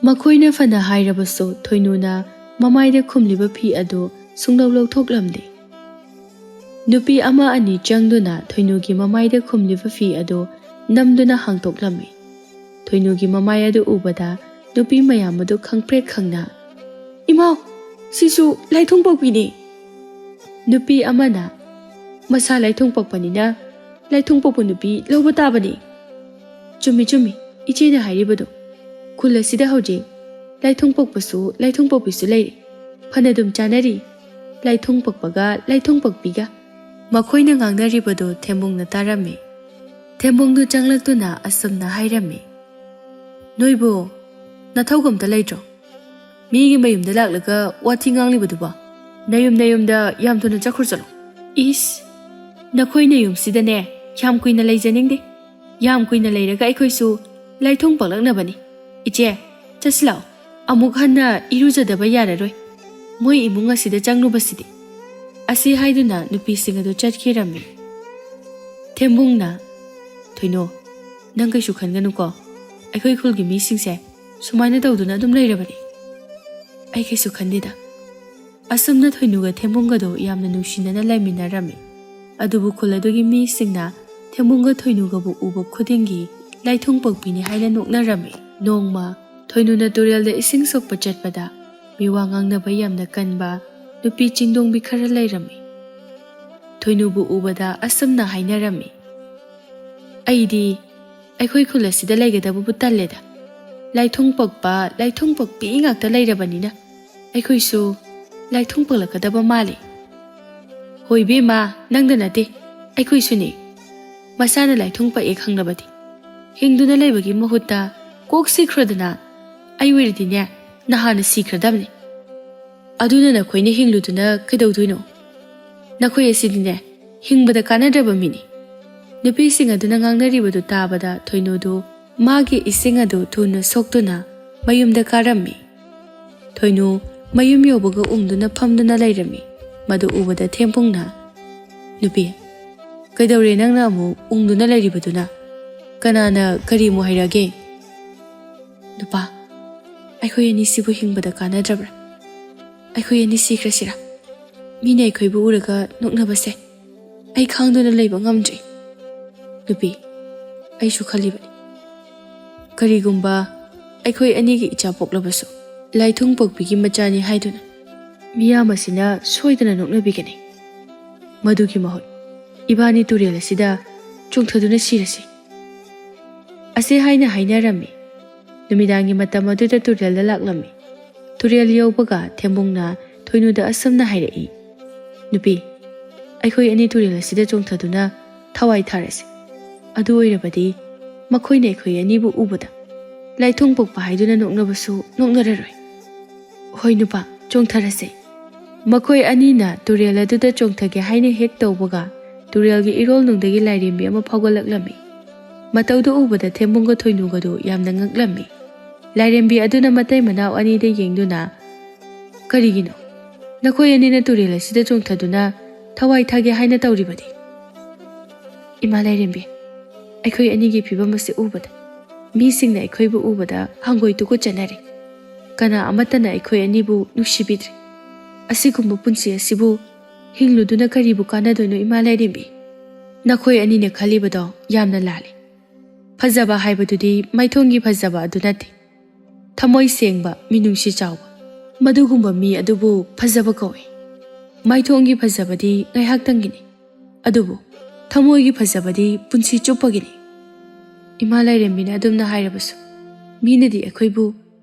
ꯃꯈꯣꯏꯅ ꯐꯅ ꯍꯥꯏꯔꯕꯁꯨ ꯊꯣꯏꯅꯨꯅ ꯃꯃꯥꯏꯗ ꯈꯨꯝꯂꯤꯕ ꯐꯤ ꯑꯗꯨ ꯁꯨꯡꯂꯧ ꯂꯧꯊꯣꯛꯂꯝꯗꯦ꯫ ꯅꯨꯄꯤ ꯑꯃ ꯑꯅꯤ ꯆꯪꯗꯨꯅ ꯊꯣꯏꯅꯨꯒꯤ ꯃꯃꯥꯏꯗ ꯈꯨꯝꯂꯤꯕ ꯐꯤ ꯑꯗꯨ ꯅꯝꯗꯨꯅ ꯍꯥꯡꯗꯣꯛꯂꯝꯃꯤ꯫ ꯊꯣꯏꯅꯨꯒꯤ ꯃꯃꯥꯏ ꯑꯗꯨ ꯎꯕꯗ ꯅꯨꯄꯤ ꯃꯌꯥꯝ ꯑꯗꯨ ꯈꯪꯄ꯭ꯔꯦꯛ ꯈꯪꯅ, "ꯏꯃꯥꯎ!" ꯁꯤꯁꯨ ꯂꯥꯏꯊꯣꯡ ꯄꯣꯛꯄꯤꯅꯤ꯫ ꯅꯨꯄꯤ ꯑꯃꯅ, "ꯃꯁꯥ ꯂꯥꯏꯊꯣꯡ ꯄꯣꯛꯄꯅꯤꯅ ꯂꯥꯏꯊꯣꯡ ꯄꯣꯛꯄ ꯅꯨꯄꯤ ꯂꯧꯕ ꯇꯥꯕꯅꯤ꯫" "ꯆꯨꯝꯃꯤ, ꯆꯨꯝꯃꯤ, ꯏꯆꯦꯅ ꯍꯥꯏꯔꯤꯕꯗꯣ꯫ ꯈꯨꯜ ꯑꯁꯤꯗ ꯍꯧꯖꯤꯛ ꯂꯥꯏꯊꯣꯡ ꯄꯣꯛꯄꯁꯨ ꯂꯥꯏꯊꯣꯡ ꯄꯣꯛꯄꯤꯁꯨ ꯂꯩꯔꯤ꯫ ꯐꯅꯗꯨꯝ ꯆꯥꯅꯔꯤ, ꯂꯥꯏꯊꯣꯡ ꯄꯣꯛꯄꯒ ꯂꯥꯏꯊꯣꯡ ꯄꯣꯛꯄꯤꯒ꯫" ꯃꯈꯣꯏꯅ ꯉꯥꯡꯅꯔꯤꯕꯗꯨ ꯊꯦꯝꯕꯨꯡꯅ ꯇꯥꯔꯝꯃꯤ꯫ ꯊꯦꯝꯕꯨꯡꯗꯨ ꯆꯪꯂꯛꯇꯨꯅ ꯑꯁꯨꯝꯅ ꯍꯥꯏꯔꯝꯃꯤ, "ꯅꯣꯏꯕꯨ ꯅꯊꯧꯒ ꯑꯝꯇ ꯂꯩꯇ꯭ꯔꯣ? ꯃꯤꯒꯤ ꯃꯌꯨꯝꯗ ꯂꯥꯛꯂꯒ ꯋꯥꯊꯤ ꯉꯥꯡꯂꯤꯕꯗꯨꯕꯣ? ꯅꯌꯨꯝ ꯅꯌꯨꯝꯗ ꯌꯥꯝ ꯊꯨꯅ ꯆꯠꯈ꯭ꯔꯣ ꯆꯠꯂꯣ꯫" "ꯏꯁ, ꯅꯈꯣꯏ ꯅꯌꯨꯝꯁꯤꯗꯅꯦ ꯌꯥꯝ ꯀꯨꯏꯅ ꯂꯩꯖꯅꯤꯡꯗꯦ꯫ ꯌꯥꯝ ꯀꯨꯏꯅ ꯂꯩꯔꯒ ꯑꯩꯈꯣꯏꯁꯨ ꯂꯥꯏꯊꯣꯡ ꯄꯛꯂꯛꯅꯕꯅꯤ꯫ ꯏꯆꯦ, ꯆꯠꯁꯤ ꯂꯥꯛꯑꯣ꯫ ꯑꯃꯨꯛ ꯍꯟꯅ ꯏꯔꯨꯖꯗꯕ ꯌꯥꯔꯔꯣꯏ꯫ ꯃꯣꯏ ꯏꯃꯨꯡ ꯑꯁꯤꯗ ꯆꯪꯂꯨꯕꯁꯤꯗꯤ꯫" ꯑꯁꯤ ꯍꯥꯏꯗꯨꯅ ꯅꯨꯄꯤꯁꯤꯡ ꯑꯗꯨ ꯆꯠꯈꯤꯔꯝꯃꯤ꯫ ꯊꯦꯝꯕꯨꯡꯅ, "ꯊꯣꯏꯅꯨ, ꯅꯪ ꯀꯩꯁꯨ ꯈꯟꯒꯅꯨꯀꯣ꯫ ꯑꯩꯈꯣꯏ ꯈꯨꯜꯒꯤ ꯃꯤꯁꯤꯡꯁꯦ ꯁꯨꯃꯥꯏꯅ ꯇꯧꯗꯨꯅ ꯑꯗꯨꯝ ꯂꯩꯔꯕꯅꯤ꯫ ꯑꯩ ꯀꯩꯁꯨ ꯈꯟꯗꯦꯗ꯫" ꯑꯁꯨꯝꯅ ꯊꯣꯏꯅꯨꯒ ꯊꯦꯝꯕꯨꯡꯒꯗꯣ ꯌꯥꯝꯅ ꯅꯨꯡꯁꯤꯅꯅ ꯂꯩꯃꯤꯟꯅꯔꯝꯃꯤ꯫ ꯑꯗꯨꯕꯨ ꯈꯨꯜ ꯑꯗꯨꯒꯤ ꯃꯤꯁꯤꯡꯅ ꯊꯦꯝꯕꯨꯡꯒ ꯊꯣꯏꯅꯨꯒꯕꯨ ꯎꯕ ꯈꯨꯗꯤꯡꯒꯤ ꯂꯥꯏꯊꯣꯡ ꯄꯣꯛꯄꯤꯅꯤ ꯍꯥꯏꯅ ꯅꯣꯛꯅꯔꯝꯃꯤ꯫ ꯅꯣꯡꯃ ꯊꯣꯏꯅꯨꯅ ꯇꯨꯔꯦꯜꯗ ꯏꯁꯤꯡ ꯁꯣꯛꯄ ꯆꯠꯄꯗ ꯃꯤꯋꯥ ꯉꯥꯡꯅꯕ ꯌꯥꯝꯅ ꯀꯟꯕ ꯅꯨꯄꯤ ꯆꯤꯡꯗꯣꯡꯕꯤ ꯈꯔ ꯂꯩꯔꯝꯃꯤ꯫ ꯊꯣꯏꯅꯨꯕꯨ ꯎꯕꯗ ꯑꯁꯨꯝꯅ ꯍꯥꯏꯅꯔꯝꯃꯤ, "ꯑꯩꯗꯤ ꯑꯩꯈꯣꯏ ꯈꯨꯜ ꯑꯁꯤꯗ ꯂꯩꯒꯗꯕꯕꯨ ꯇꯜꯂꯦꯗ꯫ ꯂꯥꯏꯊꯣꯡ ꯄꯣꯛꯄ, ꯂꯥꯏꯊꯣꯡ ꯄꯣꯛꯄꯤ ꯉꯥꯛꯇ ꯂꯩꯔꯕꯅꯤꯅ ꯑꯩꯈꯣꯏꯁꯨ ꯂꯥꯏꯊꯣꯡ ꯄꯣꯛꯂꯛꯀꯗꯕ ꯃꯥꯜꯂꯤ꯫" "ꯍꯣꯏ ꯏꯕꯦꯝꯃ, ꯅꯪꯗ ꯅꯠꯇꯦ, ꯑꯩꯈꯣꯏꯁꯨꯅꯤ꯫ ꯃꯁꯥꯅ ꯂꯥꯏꯊꯣꯡ ꯄꯣꯛꯑꯦ ꯈꯪꯂꯕꯗꯤ ꯍꯤꯡꯗꯨꯅ ꯂꯩꯕꯒꯤ ꯃꯍꯨꯠꯇ ꯀꯣꯛ ꯁꯤꯈ꯭ꯔꯗꯅ꯫ ꯑꯩ ꯑꯣꯏꯔꯗꯤꯅꯦ ꯅꯍꯥꯟꯅ ꯁꯤꯈ꯭ꯔꯗꯕꯅꯤ꯫ ꯑꯗꯨꯅ ꯅꯈꯣꯏꯅ ꯍꯤꯡꯂꯨꯗꯨꯅ ꯀꯩꯗꯧꯗꯣꯏꯅꯣ? ꯅꯈꯣꯏ ꯑꯁꯤꯗꯤꯅꯦ ꯍꯤꯡꯕꯗ ꯀꯥꯟꯅꯗ꯭ꯔꯕ ꯃꯤꯅꯤ꯫" ꯅꯨꯄꯤꯁꯤꯡ ꯑꯗꯨꯅ ꯉꯥꯡꯅꯔꯤꯕꯗꯨ ꯇꯥꯕꯗ ꯊꯣꯏꯅꯨꯗꯨ ꯃꯥꯒꯤ ꯏꯁꯤꯡ ꯑꯗꯨ ꯊꯨꯅ ꯁꯣꯛꯇꯨꯅ ꯃꯌꯨꯝꯗ ꯀꯥꯔꯝꯃꯤ꯫ ꯊꯣꯏꯅꯨ ꯃꯌꯨꯝ ꯌꯧꯕꯒ ꯎꯪꯗꯨꯅ ꯐꯝꯗꯨꯅ ꯂꯩꯔꯝꯃꯤ꯫ ꯃꯗꯨ ꯎꯕꯗ ꯊꯦꯝꯕꯨꯡꯅ, "ꯅꯨꯄꯤ, ꯀꯩꯗꯧꯔꯦ ꯅꯪꯅ ꯑꯃꯨꯛ ꯎꯪꯗꯨꯅ ꯂꯩꯔꯤꯕꯗꯨꯅ? ꯀꯅꯥꯅ ꯀꯔꯤ ꯑꯃꯨꯛ ꯍꯥꯏꯔꯛꯑꯒꯦ?" "ꯅꯨꯄꯥ, ꯑꯩꯈꯣꯏ ꯑꯅꯤꯁꯤꯕꯨ ꯍꯤꯡꯕꯗ ꯀꯥꯟꯅꯗ꯭ꯔꯕ꯭ꯔꯥ? ꯑꯩꯈꯣꯏ ꯑꯅꯤ ꯁꯤꯈ꯭ꯔꯁꯤꯔꯥ? ꯃꯤꯅ ꯑꯩꯈꯣꯏꯕꯨ ꯎꯔꯒ ꯅꯣꯛꯅꯕꯁꯦ ꯑꯩ ꯈꯥꯡꯗꯨꯅ ꯂꯩꯕ ꯉꯝꯗ꯭ꯔꯦ꯫ ꯅꯨꯄꯤ, ꯑꯩꯁꯨ ꯈꯜꯂꯤꯕꯅꯤ꯫ ꯀꯔꯤꯒꯨꯝꯕ ꯑꯩꯈꯣꯏ ꯑꯅꯤꯒꯤ ꯏꯆꯥ ꯄꯣꯛꯂꯕꯁꯨ ꯂꯥꯏꯊꯣꯡ ꯄꯣꯛꯄꯤꯒꯤ ꯃꯆꯥꯅꯤ ꯍꯥꯏꯗꯨꯅ ꯃꯤꯌꯥꯝ ꯑꯁꯤꯅ ꯁꯣꯏꯗꯅ ꯅꯣꯛꯅꯕꯤꯒꯅꯤ꯫ ꯃꯗꯨꯒꯤ ꯃꯍꯨꯠ ꯏꯕꯥꯅꯤ ꯇꯨꯔꯦꯜ ꯑꯁꯤꯗ ꯆꯣꯡꯊꯗꯨꯅ ꯁꯤꯔꯁꯤ꯫ ꯑꯁꯤ ꯍꯥꯏꯅ ꯍꯥꯏꯅꯔꯝꯃꯤ꯫ ꯅꯨꯃꯤꯗꯥꯡꯒꯤ ꯃꯇꯝ ꯑꯗꯨꯗ ꯇꯨꯔꯦꯜꯗ ꯂꯥꯛꯂꯝꯃꯤ꯫ ꯇꯨꯔꯦꯜ ꯌꯧꯕꯒ ꯊꯦꯝꯕꯨꯡꯅ ꯊꯣꯏꯅꯨꯗ ꯑꯁꯨꯝꯅ ꯍꯥꯏꯔꯛꯏ, "ꯅꯨꯄꯤ, ꯑꯩꯈꯣꯏ ꯑꯅꯤ ꯇꯨꯔꯦꯜ ꯑꯁꯤꯗ ꯆꯣꯡꯊꯗꯨꯅ ꯊꯋꯥꯏ ꯊꯥꯔꯁꯤ꯫ ꯑꯗꯨ ꯑꯣꯏꯔꯕꯗꯤ ꯃꯈꯣꯏꯅ ꯑꯩꯈꯣꯏ ꯑꯅꯤꯕꯨ ꯎꯕꯗ ꯂꯥꯏꯊꯣꯡ ꯄꯣꯛꯄ ꯍꯥꯏꯗꯨꯅ ꯅꯣꯛꯅꯕꯁꯨ ꯅꯣꯛꯅꯔꯔꯣꯏ꯫ ꯍꯣꯏ ꯅꯨꯄꯥ, ꯆꯣꯡꯊꯔꯁꯦ꯫" ꯃꯈꯣꯏ ꯑꯅꯤꯅ ꯇꯨꯔꯦꯜ ꯑꯗꯨꯗ ꯆꯣꯡꯊꯒꯦ ꯍꯥꯏꯅ ꯍꯦꯛ ꯇꯧꯕꯒ, ꯇꯨꯔꯦꯜꯒꯤ ꯏꯔꯣꯜꯅꯨꯡꯗꯒꯤ ꯂꯥꯏꯔꯦꯝꯕꯤ ꯑꯃ ꯐꯥꯎꯒꯠꯂꯛꯂꯝꯃꯤ꯫ ꯃꯇꯧꯗꯨ ꯎꯕꯗ ꯊꯦꯝꯕꯨꯡꯒ ꯊꯣꯏꯅꯨꯒꯗꯨ ꯌꯥꯝꯅ ꯉꯛꯂꯝꯃꯤ꯫ ꯂꯥꯏꯔꯦꯝꯕꯤ ꯑꯗꯨꯅ ꯃꯇꯩ ꯃꯅꯥꯎ ꯑꯅꯤꯗ ꯌꯦꯡꯗꯨꯅ, "ꯀꯔꯤꯒꯤꯅꯣ ꯅꯈꯣꯏ ꯑꯅꯤꯅ ꯇꯨꯔꯦꯜ ꯑꯁꯤꯗ ꯆꯣꯡꯊꯗꯨꯅ ꯊꯋꯥꯏ ꯊꯥꯒꯦ ꯍꯥꯏꯅ ꯇꯧꯔꯤꯕꯗꯤ?" "ꯏꯃꯥ ꯂꯥꯏꯔꯦꯝꯕꯤ, ꯑꯩꯈꯣꯏ ꯑꯅꯤꯒꯤ ꯐꯤꯕꯝ ꯑꯁꯤ ꯎꯕꯗ ꯃꯤꯁꯤꯡꯅ ꯑꯩꯈꯣꯏꯕꯨ ꯎꯕꯗ ꯍꯪꯒꯣꯏ ꯇꯨꯀꯠꯆꯅꯔꯦ꯫ ꯀꯅꯥ ꯑꯃꯠꯇꯅ ꯑꯩꯈꯣꯏ ꯑꯅꯤꯕꯨ ꯅꯨꯡꯁꯤꯕꯤꯗ꯭ꯔꯦ꯫ ꯑꯁꯤꯒꯨꯝꯕ ꯄꯨꯟꯁꯤ ꯑꯁꯤꯕꯨ ꯍꯤꯡꯂꯨꯗꯨꯅ ꯀꯔꯤꯕꯨ ꯀꯥꯟꯅꯗꯣꯏꯅꯣ ꯏꯃꯥ ꯂꯥꯏꯔꯦꯝꯕꯤ? ꯅꯈꯣꯏ ꯑꯅꯤꯅ ꯈꯜꯂꯤꯕꯗꯣ ꯌꯥꯝꯅ ꯂꯥꯜꯂꯤ꯫ ꯐꯖꯕ ꯍꯥꯏꯕꯗꯨꯗꯤ ꯃꯥꯏꯊꯣꯡꯒꯤ ꯐꯖꯕ ꯑꯗꯨ ꯅꯠꯇꯦ꯫ ꯊꯃꯣꯏ ꯁꯦꯡꯕ, ꯃꯤꯅꯨꯡꯁꯤ ꯆꯥꯎꯕ, ꯃꯗꯨꯒꯨꯝꯕ ꯃꯤ ꯑꯗꯨꯕꯨ ꯐꯖꯕ ꯀꯧꯏ꯫ ꯃꯥꯏꯊꯣꯡꯒꯤ ꯐꯖꯕꯗꯤ ꯉꯥꯏꯍꯥꯛꯇꯪꯒꯤꯅꯤ, ꯑꯗꯨꯕꯨ ꯊꯃꯣꯏꯒꯤ ꯐꯖꯕꯗꯤ ꯄꯨꯟꯁꯤ ꯆꯨꯞꯄꯒꯤꯅꯤ꯫" ꯏꯃꯥ ꯂꯥꯏꯔꯦꯝꯕꯤꯅ ꯑꯗꯨꯝꯅ ꯍꯥꯏꯔꯕꯁꯨ, ꯃꯤꯅꯗꯤ ꯑꯩꯈꯣꯏꯕꯨ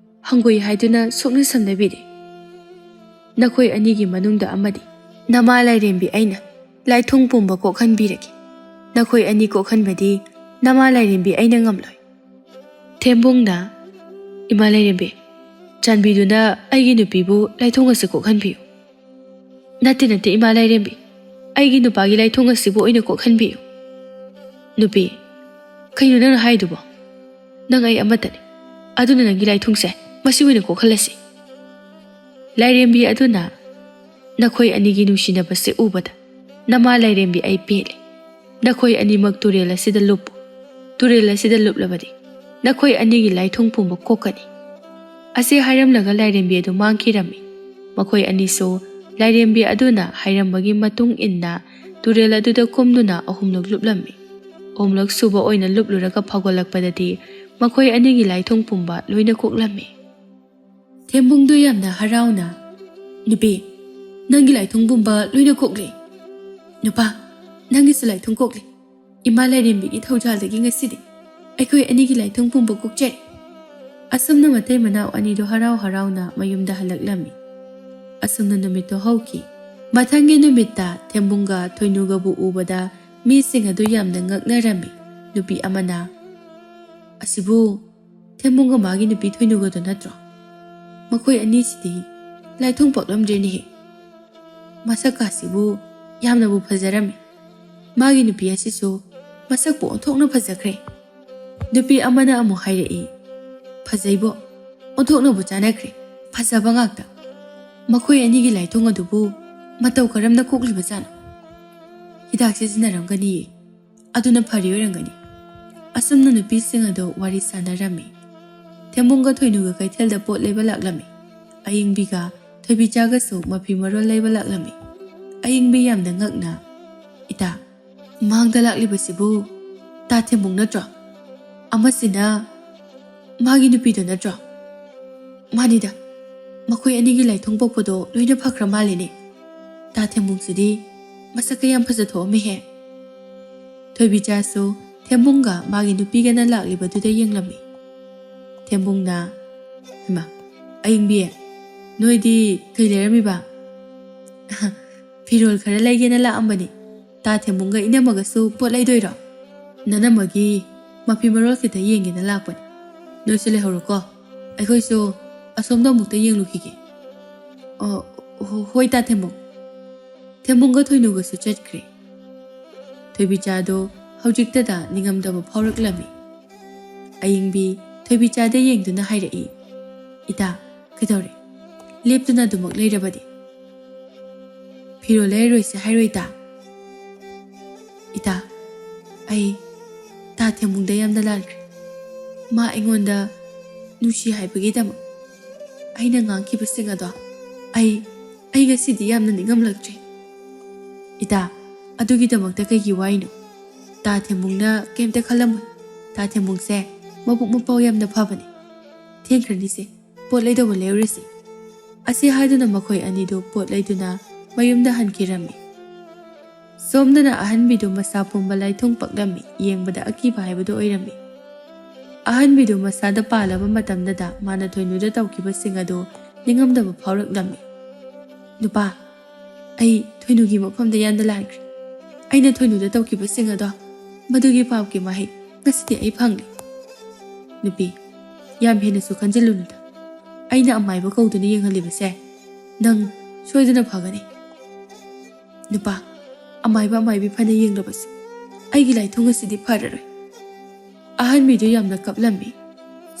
ꯍꯪꯒꯣꯏ ꯍꯥꯏꯗꯨꯅ ꯁꯣꯛꯅ ꯁꯝꯅꯕꯤꯔꯦ꯫ ꯅꯈꯣꯏ ꯑꯅꯤꯒꯤ ꯃꯅꯨꯡꯗ ꯑꯃꯗꯤ ꯅꯃꯥ ꯂꯥꯏꯔꯦꯝꯕꯤ ꯑꯩꯅ ꯂꯥꯏꯊꯣꯡ ꯄꯨꯝꯕ ꯀꯣꯛꯍꯟꯕꯤꯔꯒꯦ꯫ ꯅꯈꯣꯏ ꯑꯅꯤ ꯀꯣꯛꯍꯟꯕꯗꯤ ꯅꯃꯥ ꯂꯥꯏꯔꯦꯝꯕꯤ ꯑꯩꯅ ꯉꯝꯂꯣꯏ꯫ ꯊꯦꯝꯕꯨꯡꯅ, "ꯏꯃꯥ ꯂꯥꯏꯔꯦꯝꯕꯤ, ꯆꯥꯟꯕꯤꯗꯨꯅ ꯑꯩꯒꯤ ꯅꯨꯄꯤꯕꯨ ꯂꯥꯏꯊꯣꯡ ꯑꯁꯤ ꯀꯣꯛꯍꯟꯕꯤꯌꯨ꯫" "ꯅꯠꯇꯦ, ꯅꯠꯇꯦ, ꯏꯃꯥ ꯂꯥꯏꯔꯦꯝꯕꯤ, ꯑꯩꯒꯤ ꯅꯨꯄꯥꯒꯤ ꯂꯥꯏꯊꯣꯡ ꯑꯁꯤꯕꯨ ꯑꯣꯏꯅ ꯀꯣꯛꯍꯟꯕꯤꯌꯨ꯫" "ꯅꯨꯄꯤ, ꯀꯩꯅꯣ ꯅꯪꯅ ꯍꯥꯏꯗꯨꯕꯣ? ꯅꯪ ꯑꯩ ꯑꯃꯠꯇꯅꯤ, ꯑꯗꯨꯅ ꯅꯪꯒꯤ ꯂꯥꯏꯊꯣꯡꯁꯦ ꯃꯁꯤ ꯑꯣꯏꯅ ꯀꯣꯛꯍꯜꯂꯁꯤ꯫" ꯂꯥꯏꯔꯦꯝꯕꯤ ꯑꯗꯨꯅ, "ꯅꯈꯣꯏ ꯑꯅꯤꯒꯤ ꯅꯨꯡꯁꯤꯅꯕꯁꯦ ꯎꯕꯗ ꯅꯃꯥ ꯂꯥꯏꯔꯦꯝꯕꯤ ꯑꯩ ꯄꯦꯜꯂꯦ꯫ ꯅꯈꯣꯏ ꯑꯅꯤꯃꯛ ꯇꯨꯔꯦꯜ ꯑꯁꯤꯗ ꯂꯨꯞꯄꯨ꯫ ꯇꯨꯔꯦꯜ ꯑꯁꯤꯗ ꯂꯨꯞꯂꯕꯗꯤ ꯅꯈꯣꯏ ꯑꯅꯤꯒꯤ ꯂꯥꯏꯊꯣꯡ ꯄꯨꯝꯕ ꯀꯣꯛꯀꯅꯤ꯫" ꯑꯁꯤ ꯍꯥꯏꯔꯝꯂꯒ ꯂꯥꯏꯔꯦꯝꯕꯤ ꯑꯗꯨ ꯃꯥꯡꯈꯤꯔꯝꯃꯤ꯫ ꯃꯈꯣꯏ ꯑꯅꯤꯁꯨ ꯂꯥꯏꯔꯦꯝꯕꯤ ꯑꯗꯨꯅ ꯍꯥꯏꯔꯝꯕꯒꯤ ꯃꯇꯨꯡ ꯏꯟꯅ ꯇꯨꯔꯦꯜ ꯑꯗꯨꯗ ꯀꯨꯝꯗꯨꯅ ꯑꯍꯨꯝꯂꯛ ꯂꯨꯞꯂꯝꯃꯤ꯫ ꯑꯍꯨꯝꯂꯛ ꯁꯨꯕ ꯑꯣꯏꯅ ꯂꯨꯞꯂꯨꯔꯒ ꯐꯥꯎꯒꯠꯂꯛꯄꯗꯗꯤ ꯃꯈꯣꯏ ꯑꯅꯤꯒꯤ ꯂꯥꯏꯊꯣꯡ ꯄꯨꯝꯕ ꯂꯣꯏꯅ ꯀꯣꯛꯂꯝꯃꯤ꯫ ꯊꯦꯝꯕꯨꯡꯗꯨ ꯌꯥꯝꯅ ꯍꯔꯥꯎꯅ, "ꯅꯨꯄꯤ, ꯅꯪꯒꯤ ꯂꯥꯏꯊꯣꯡ ꯄꯨꯝꯕ ꯂꯣꯏꯅ ꯀꯣꯛꯂꯦ꯫ ꯅꯨꯄꯥ, ꯅꯪꯒꯤꯁꯨ ꯂꯥꯏꯊꯣꯡ ꯀꯣꯛꯂꯦ꯫ ꯏꯃꯥ ꯂꯥꯏꯔꯦꯝꯕꯤꯒꯤ ꯊꯧꯖꯥꯜꯗꯒꯤ ꯉꯁꯤꯗꯤ ꯑꯩꯈꯣꯏ ꯑꯅꯤꯒꯤ ꯂꯥꯏꯊꯣꯡ ꯄꯨꯝꯕ ꯀꯣꯛꯆꯔꯦ"꯫ ꯑꯁꯨꯝꯅ ꯃꯇꯩ ꯃꯅꯥꯎ ꯑꯅꯤꯗꯨ ꯍꯔꯥꯎ ꯍꯔꯥꯎꯅ ꯃꯌꯨꯝꯗ ꯍꯜꯂꯛꯂꯝꯃꯤ꯫ ꯑꯁꯨꯝꯅ ꯅꯨꯃꯤꯠꯇꯨ ꯍꯧꯈꯤ꯫ ꯃꯊꯪꯒꯤ ꯅꯨꯃꯤꯠꯇ ꯊꯦꯝꯕꯨꯡꯒ ꯊꯣꯏꯅꯨꯒꯕꯨ ꯎꯕꯗ ꯃꯤꯁꯤꯡ ꯑꯗꯨ ꯌꯥꯝꯅ ꯉꯛꯅꯔꯝꯃꯤ꯫ ꯅꯨꯄꯤ ꯑꯃꯅ, "ꯑꯁꯤꯕꯨ ꯊꯦꯝꯕꯨꯡꯒ ꯃꯥꯒꯤ ꯅꯨꯄꯤ ꯊꯣꯏꯅꯨꯒꯗꯣ ꯅꯠꯇ꯭ꯔꯣ? ꯃꯈꯣꯏ ꯑꯅꯤꯁꯤꯗꯤ ꯂꯥꯏꯊꯣꯡ ꯄꯛꯂꯝꯗ꯭ꯔꯦꯅꯦꯍꯦ꯫ ꯃꯁꯛ ꯀꯥꯁꯤꯕꯨ ꯌꯥꯝꯅꯕꯨ ꯐꯖꯔꯝꯃꯤ꯫ ꯃꯥꯒꯤ ꯅꯨꯄꯤ ꯑꯁꯤꯁꯨ ꯃꯁꯛꯄꯨ ꯑꯣꯟꯊꯣꯛꯅ ꯐꯖꯈ꯭ꯔꯦ"꯫ ꯅꯨꯄꯤ ꯑꯃꯅ ꯑꯃꯨꯛ ꯍꯥꯏꯔꯛꯏ, "ꯐꯖꯩꯕꯣ, ꯑꯣꯟꯊꯣꯛꯅꯕꯨ ꯆꯥꯟꯅꯈ꯭ꯔꯦ, ꯐꯖꯕ ꯉꯥꯛꯇ꯫ ꯃꯈꯣꯏ ꯑꯅꯤꯒꯤ ꯂꯥꯏꯊꯣꯡ ꯑꯗꯨꯕꯨ ꯃꯇꯧ ꯀꯔꯝꯅ ꯀꯣꯛꯂꯤꯕꯖꯥꯠꯅꯣ? ꯍꯤꯗꯥꯛ ꯁꯤꯖꯤꯟꯅꯔꯝꯒꯅꯤꯌꯦ, ꯑꯗꯨꯅ ꯐꯔꯤ ꯑꯣꯏꯔꯝꯒꯅꯤ"꯫ ꯑꯁꯨꯝꯅ ꯅꯨꯄꯤꯁꯤꯡ ꯑꯗꯨ ꯋꯥꯔꯤ ꯁꯥꯟꯅꯔꯝꯃꯤ꯫ ꯊꯦꯝꯕꯨꯡꯒ ꯊꯣꯏꯅꯨꯒ ꯀꯩꯊꯦꯜꯗ ꯄꯣꯠ ꯂꯩꯕ ꯂꯥꯛꯂꯝꯃꯤ꯫ ꯑꯌꯤꯡꯕꯤꯒ ꯊꯣꯏꯕꯤꯆꯥꯒꯁꯨ ꯃꯐꯤ ꯃꯔꯣꯜ ꯂꯩꯕ ꯂꯥꯛꯂꯝꯃꯤ꯫ ꯑꯌꯤꯡꯕꯤ ꯌꯥꯝꯅ ꯉꯛꯅ, "ꯏꯇꯥ, ꯃꯥꯡꯗ ꯂꯥꯛꯂꯤꯕꯁꯤꯕꯨ ꯇꯥ ꯊꯦꯝꯕꯨꯡ ꯅꯠꯇ꯭ꯔꯣ? ꯑꯃꯁꯤꯅ ꯃꯥꯒꯤ ꯅꯨꯄꯤꯗꯣ ꯅꯠꯇ꯭ꯔꯣ? ꯃꯥꯅꯤꯗ, ꯃꯈꯣꯏ ꯑꯅꯤꯒꯤ ꯂꯥꯏꯊꯣꯡ ꯄꯣꯛꯄꯗꯣ ꯂꯣꯏꯅ ꯐꯈ꯭ꯔ ꯃꯥꯜꯂꯦꯅꯦ꯫ ꯇꯥ ꯊꯦꯝꯕꯨꯡꯁꯤꯗꯤ ꯃꯁꯛꯀ ꯌꯥꯝ ꯐꯖꯊꯣꯛꯑꯝꯃꯤꯍꯦ"꯫ ꯊꯣꯏꯕꯤꯆꯥꯁꯨ ꯊꯦꯝꯕꯨꯡꯒ ꯃꯥꯒꯤ ꯅꯨꯄꯤꯒꯅ ꯂꯥꯛꯂꯤꯕꯗꯨꯗ ꯌꯦꯡꯂꯝꯃꯤ꯫ ꯊꯦꯝꯕꯨꯡꯅ, "ꯍꯩꯃꯥ, ꯑꯌꯤꯡꯕꯤ, ꯅꯣꯏꯗꯤ ꯀꯩ ꯂꯩꯔꯝꯃꯤꯕ?" "ꯐꯤꯔꯣꯜ ꯈꯔ ꯂꯩꯒꯦꯅ ꯂꯥꯛꯑꯝꯕꯅꯤ꯫ ꯇꯥ ꯊꯦꯝꯕꯨꯡꯒ ꯏꯅꯝꯃꯒꯁꯨ ꯄꯣꯠ ꯂꯩꯗꯣꯏꯔꯣ?" "ꯅꯅꯝꯃꯒꯤ ꯃꯐꯤ ꯃꯔꯣꯜ ꯈꯤꯇ ꯌꯦꯡꯒꯦꯅ ꯂꯥꯛꯄꯅꯤ꯫ ꯅꯣꯏꯁꯨ ꯂꯩꯍꯧꯔꯣꯀꯣ, ꯑꯩꯈꯣꯏꯁꯨ ꯑꯁꯣꯝꯗ ꯑꯃꯨꯛꯇ ꯌꯦꯡꯂꯨꯈꯤꯒꯦ"꯫ "ꯑꯣ, ꯍꯣ-, ꯍꯣꯏ ꯇꯥ ꯊꯦꯝꯕꯨꯡ"꯫ ꯊꯦꯝꯕꯨꯡꯒ ꯊꯣꯏꯅꯨꯒꯁꯨ ꯆꯠꯈ꯭ꯔꯦ꯫ ꯊꯣꯏꯕꯤꯆꯥꯗꯣ ꯍꯧꯖꯤꯛꯇꯗ ꯅꯤꯡꯉꯝꯗꯕ ꯐꯥꯎꯔꯛꯂꯝꯃꯤ꯫ ꯑꯌꯤꯡꯕꯤ ꯊꯣꯏꯕꯤꯆꯥꯗ ꯌꯦꯡꯗꯨꯅ ꯍꯥꯏꯔꯛꯏ, "ꯏꯇꯥ, ꯀꯩꯗꯧꯔꯦ? ꯂꯦꯞꯇꯨꯅ ꯑꯗꯨꯃꯛ ꯂꯩꯔꯕꯗꯤ?" "ꯐꯤꯔꯣꯜ ꯂꯩꯔꯔꯣꯏꯁꯦ ꯍꯥꯏꯔꯣ ꯏꯇꯥ?" "ꯏꯇꯥ, ꯑꯩ ꯇꯥ ꯊꯦꯝꯕꯨꯡꯗ ꯌꯥꯝꯅ ꯂꯥꯟꯈ꯭ꯔꯦ꯫ ꯃꯥ ꯑꯩꯉꯣꯟꯗ ꯅꯨꯡꯁꯤ ꯍꯥꯏꯕꯒꯤꯗꯃꯛ ꯑꯩꯅ ꯉꯥꯡꯈꯤꯕꯁꯤꯡ ꯑꯗꯣ ꯑꯩ, ꯑꯩ ꯉꯁꯤꯗꯤ ꯌꯥꯝꯅ ꯅꯤꯡꯉꯝꯂꯛꯇ꯭ꯔꯦ"꯫ "ꯏꯇꯥ, ꯑꯗꯨꯒꯤꯗꯃꯛꯇ ꯀꯩꯒꯤ ꯋꯥꯔꯤꯅꯣ? ꯇꯥ ꯊꯦꯝꯕꯨꯡꯅ ꯀꯩꯝꯇ ꯈꯜꯂꯝꯃꯣꯏ꯫ ꯇꯥ ꯊꯦꯝꯕꯨꯡꯁꯦ ꯃꯕꯨꯛ ꯃꯄꯥꯎ ꯌꯥꯝꯅ ꯐꯕꯅꯦ꯫ ꯊꯦꯡꯈ꯭ꯔꯅꯤꯁꯦ, ꯄꯣꯠ ꯂꯩꯗꯧꯕ ꯂꯩꯔꯨꯔꯁꯤ"꯫ ꯑꯁꯤ ꯍꯥꯏꯗꯨꯅ ꯃꯈꯣꯏ ꯑꯅꯤꯗꯨ ꯄꯣꯠ ꯂꯩꯗꯨꯅ ꯃꯌꯨꯝꯗ ꯍꯟꯈꯤꯔꯝꯃꯤ꯫ ꯁꯣꯝꯗꯅ ꯑꯍꯟꯕꯤꯗꯨ ꯃꯁꯥ ꯄꯨꯝꯕ ꯂꯥꯏꯊꯨꯡ ꯄꯛꯂꯝꯃꯤ, ꯌꯦꯡꯕꯗ ꯑꯀꯤꯕ ꯍꯥꯏꯕꯗꯨ ꯑꯣꯏꯔꯝꯃꯤ꯫ ꯑꯍꯟꯕꯤꯗꯨ ꯃꯁꯥꯗ ꯄꯥꯜꯂꯕ ꯃꯇꯝꯗꯗ ꯃꯥꯅ ꯊꯣꯏꯅꯨꯗ ꯇꯧꯈꯤꯕꯁꯤꯡ ꯑꯗꯨ ꯅꯤꯡꯉꯝꯗꯕ ꯐꯥꯎꯔꯛꯂꯝꯃꯤ꯫ "ꯅꯨꯄꯥ, ꯑꯩ ꯊꯣꯏꯅꯨꯒꯤ ꯃꯐꯝꯗ ꯌꯥꯟꯗ ꯂꯥꯟꯈ꯭ꯔꯦ꯫ ꯑꯩꯅ ꯊꯣꯏꯅꯨꯗ ꯇꯧꯈꯤꯕꯁꯤꯡ ꯑꯗꯣ, ꯃꯗꯨꯒꯤ ꯄꯥꯞꯀꯤ ꯃꯍꯩ ꯉꯁꯤꯗꯤ ꯑꯩ ꯐꯪꯂꯦ꯫" "ꯅꯨꯄꯤ, ꯌꯥꯝ ꯍꯦꯟꯅꯁꯨ ꯈꯟꯖꯤꯜꯂꯨꯅꯨꯗ꯫ ꯑꯩꯅ ꯑꯃꯥꯏꯕ ꯀꯧꯗꯨꯅ ꯌꯦꯡꯍꯜꯂꯤꯕꯁꯦ ꯅꯪ ꯁꯣꯏꯗꯅ ꯐꯒꯅꯤ꯫" "ꯅꯨꯄꯥ, ꯑꯃꯥꯏꯕ ꯑꯃꯥꯏꯕꯤ ꯐꯅ ꯌꯦꯡꯂꯕꯁꯨ ꯑꯩꯒꯤ ꯂꯥꯏꯊꯨꯡ ꯑꯁꯤꯗꯤ ꯐꯔꯔꯣꯏ꯫" ꯑꯍꯟꯕꯤꯗꯨ ꯌꯥꯝꯅ ꯀꯞꯂꯝꯃꯤ꯫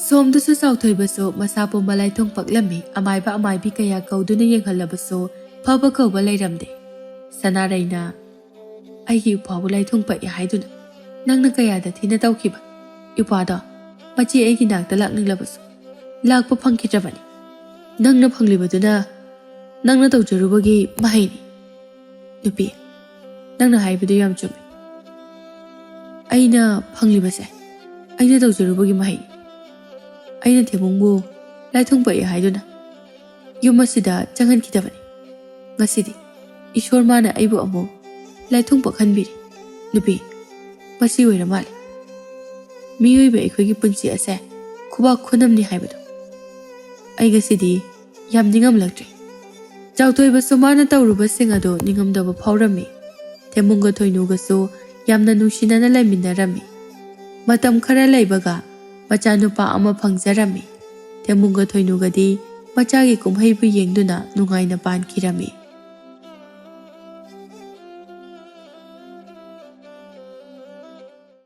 ꯁꯣꯝꯗꯁꯨ ꯆꯥꯎꯊꯣꯏꯕꯁꯨ ꯃꯁꯥ ꯄꯨꯝꯕ ꯂꯥꯏꯊꯨꯡ ꯄꯛꯂꯝꯃꯤ꯫ ꯑꯃꯥꯏꯕ ꯑꯃꯥꯏꯕꯤ ꯀꯌꯥ ꯀꯧꯗꯨꯅ ꯌꯦꯡꯍꯜꯂꯕꯁꯨ ꯐꯕ ꯀꯧꯕ ꯂꯩꯔꯝꯗꯦ꯫ ꯁꯅꯥꯔꯩꯅ, "ꯑꯩꯒꯤ ꯏꯄ꯭ꯋꯥꯕꯨ ꯂꯥꯏꯊꯨꯡ ꯄꯛꯏ ꯍꯥꯏꯗꯨꯅ ꯅꯪꯅ ꯀꯌꯥꯗ ꯊꯤꯅ ꯇꯧꯈꯤꯕ? ꯏꯄ꯭ꯋꯥꯗꯣ ꯃꯆꯦ ꯑꯩꯒꯤ ꯅꯥꯛꯇ ꯂꯥꯛꯅꯤꯡꯂꯕꯁꯨ ꯂꯥꯛꯄ ꯐꯪꯈꯤꯗ꯭ꯔꯕꯅꯤ꯫ ꯅꯪꯅ ꯐꯪꯂꯤꯕꯗꯨꯅ ꯅꯪꯅ ꯇꯧꯖꯔꯨꯕꯒꯤ ꯃꯍꯩꯅꯤ꯫" "ꯅꯨꯄꯤ, ꯅꯪꯅ ꯍꯥꯏꯕꯗꯨ ꯌꯥꯝ ꯆꯨꯝꯃꯤ꯫ ꯑꯩꯅ ꯐꯪꯂꯤꯕꯁꯦ ꯑꯩꯅ ꯇꯧꯖꯔꯨꯕꯒꯤ ꯃꯍꯩꯅꯤ꯫ ꯑꯩꯅ ꯊꯦꯃꯨꯡꯕꯨ ꯂꯥꯏꯊꯨꯡ ꯄꯛꯏ ꯍꯥꯏꯗꯨꯅ ꯌꯨꯝ ꯑꯁꯤꯗ ꯆꯪꯍꯟꯈꯤꯗꯕꯅꯤ꯫ ꯉꯁꯤꯗꯤ ꯏꯁꯣꯔ ꯃꯥꯅ ꯑꯩꯕꯨ ꯑꯃꯨꯛ ꯂꯥꯏꯊꯨꯡ ꯄꯛꯍꯟꯕꯤꯔꯤ꯫" "ꯅꯨꯄꯤ, ꯃꯁꯤ ꯑꯣꯏꯔ ꯃꯥꯜꯂꯦ ꯃꯤꯑꯣꯏꯕ ꯑꯩꯈꯣꯏꯒꯤ ꯄꯨꯟꯁꯤ ꯑꯁꯦ ꯈꯨꯕꯥꯛ ꯈꯨꯅꯝꯅꯤ ꯍꯥꯏꯕꯗꯣ꯫ ꯑꯩ ꯉꯁꯤꯗꯤ ꯌꯥꯝ ꯅꯤꯡꯉꯝꯂꯛꯇ꯭ꯔꯦ꯫" ꯆꯥꯎꯊꯣꯏꯕꯁꯨ ꯃꯥꯅ ꯇꯧꯔꯨꯕꯁꯤꯡ ꯑꯗꯨ ꯅꯤꯡꯉꯝꯗꯕ ꯐꯥꯎꯔꯝꯃꯤ꯫ ꯊꯦꯃꯨꯡꯒ ꯊꯣꯏꯅꯨꯒꯁꯨ ꯌꯥꯝꯅ ꯅꯨꯡꯁꯤꯅꯅ ꯂꯩꯃꯤꯟꯅꯔꯝꯃꯤ꯫ ꯃꯇꯝ ꯈꯔ ꯂꯩꯕꯒ ꯃꯆꯥꯅꯨꯄꯥ ꯑꯃ ꯐꯪꯖꯔꯝꯃꯤ꯫ ꯊꯦꯃꯨꯡꯒ ꯊꯣꯏꯅꯨꯒꯗꯤ ꯃꯆꯥꯒꯤ ꯀꯨꯝꯍꯩꯕꯨ ꯌꯦꯡꯗꯨꯅ ꯅꯨꯡꯉꯥꯏꯅ ꯄꯥꯟꯈꯤꯔꯝꯃꯤ꯫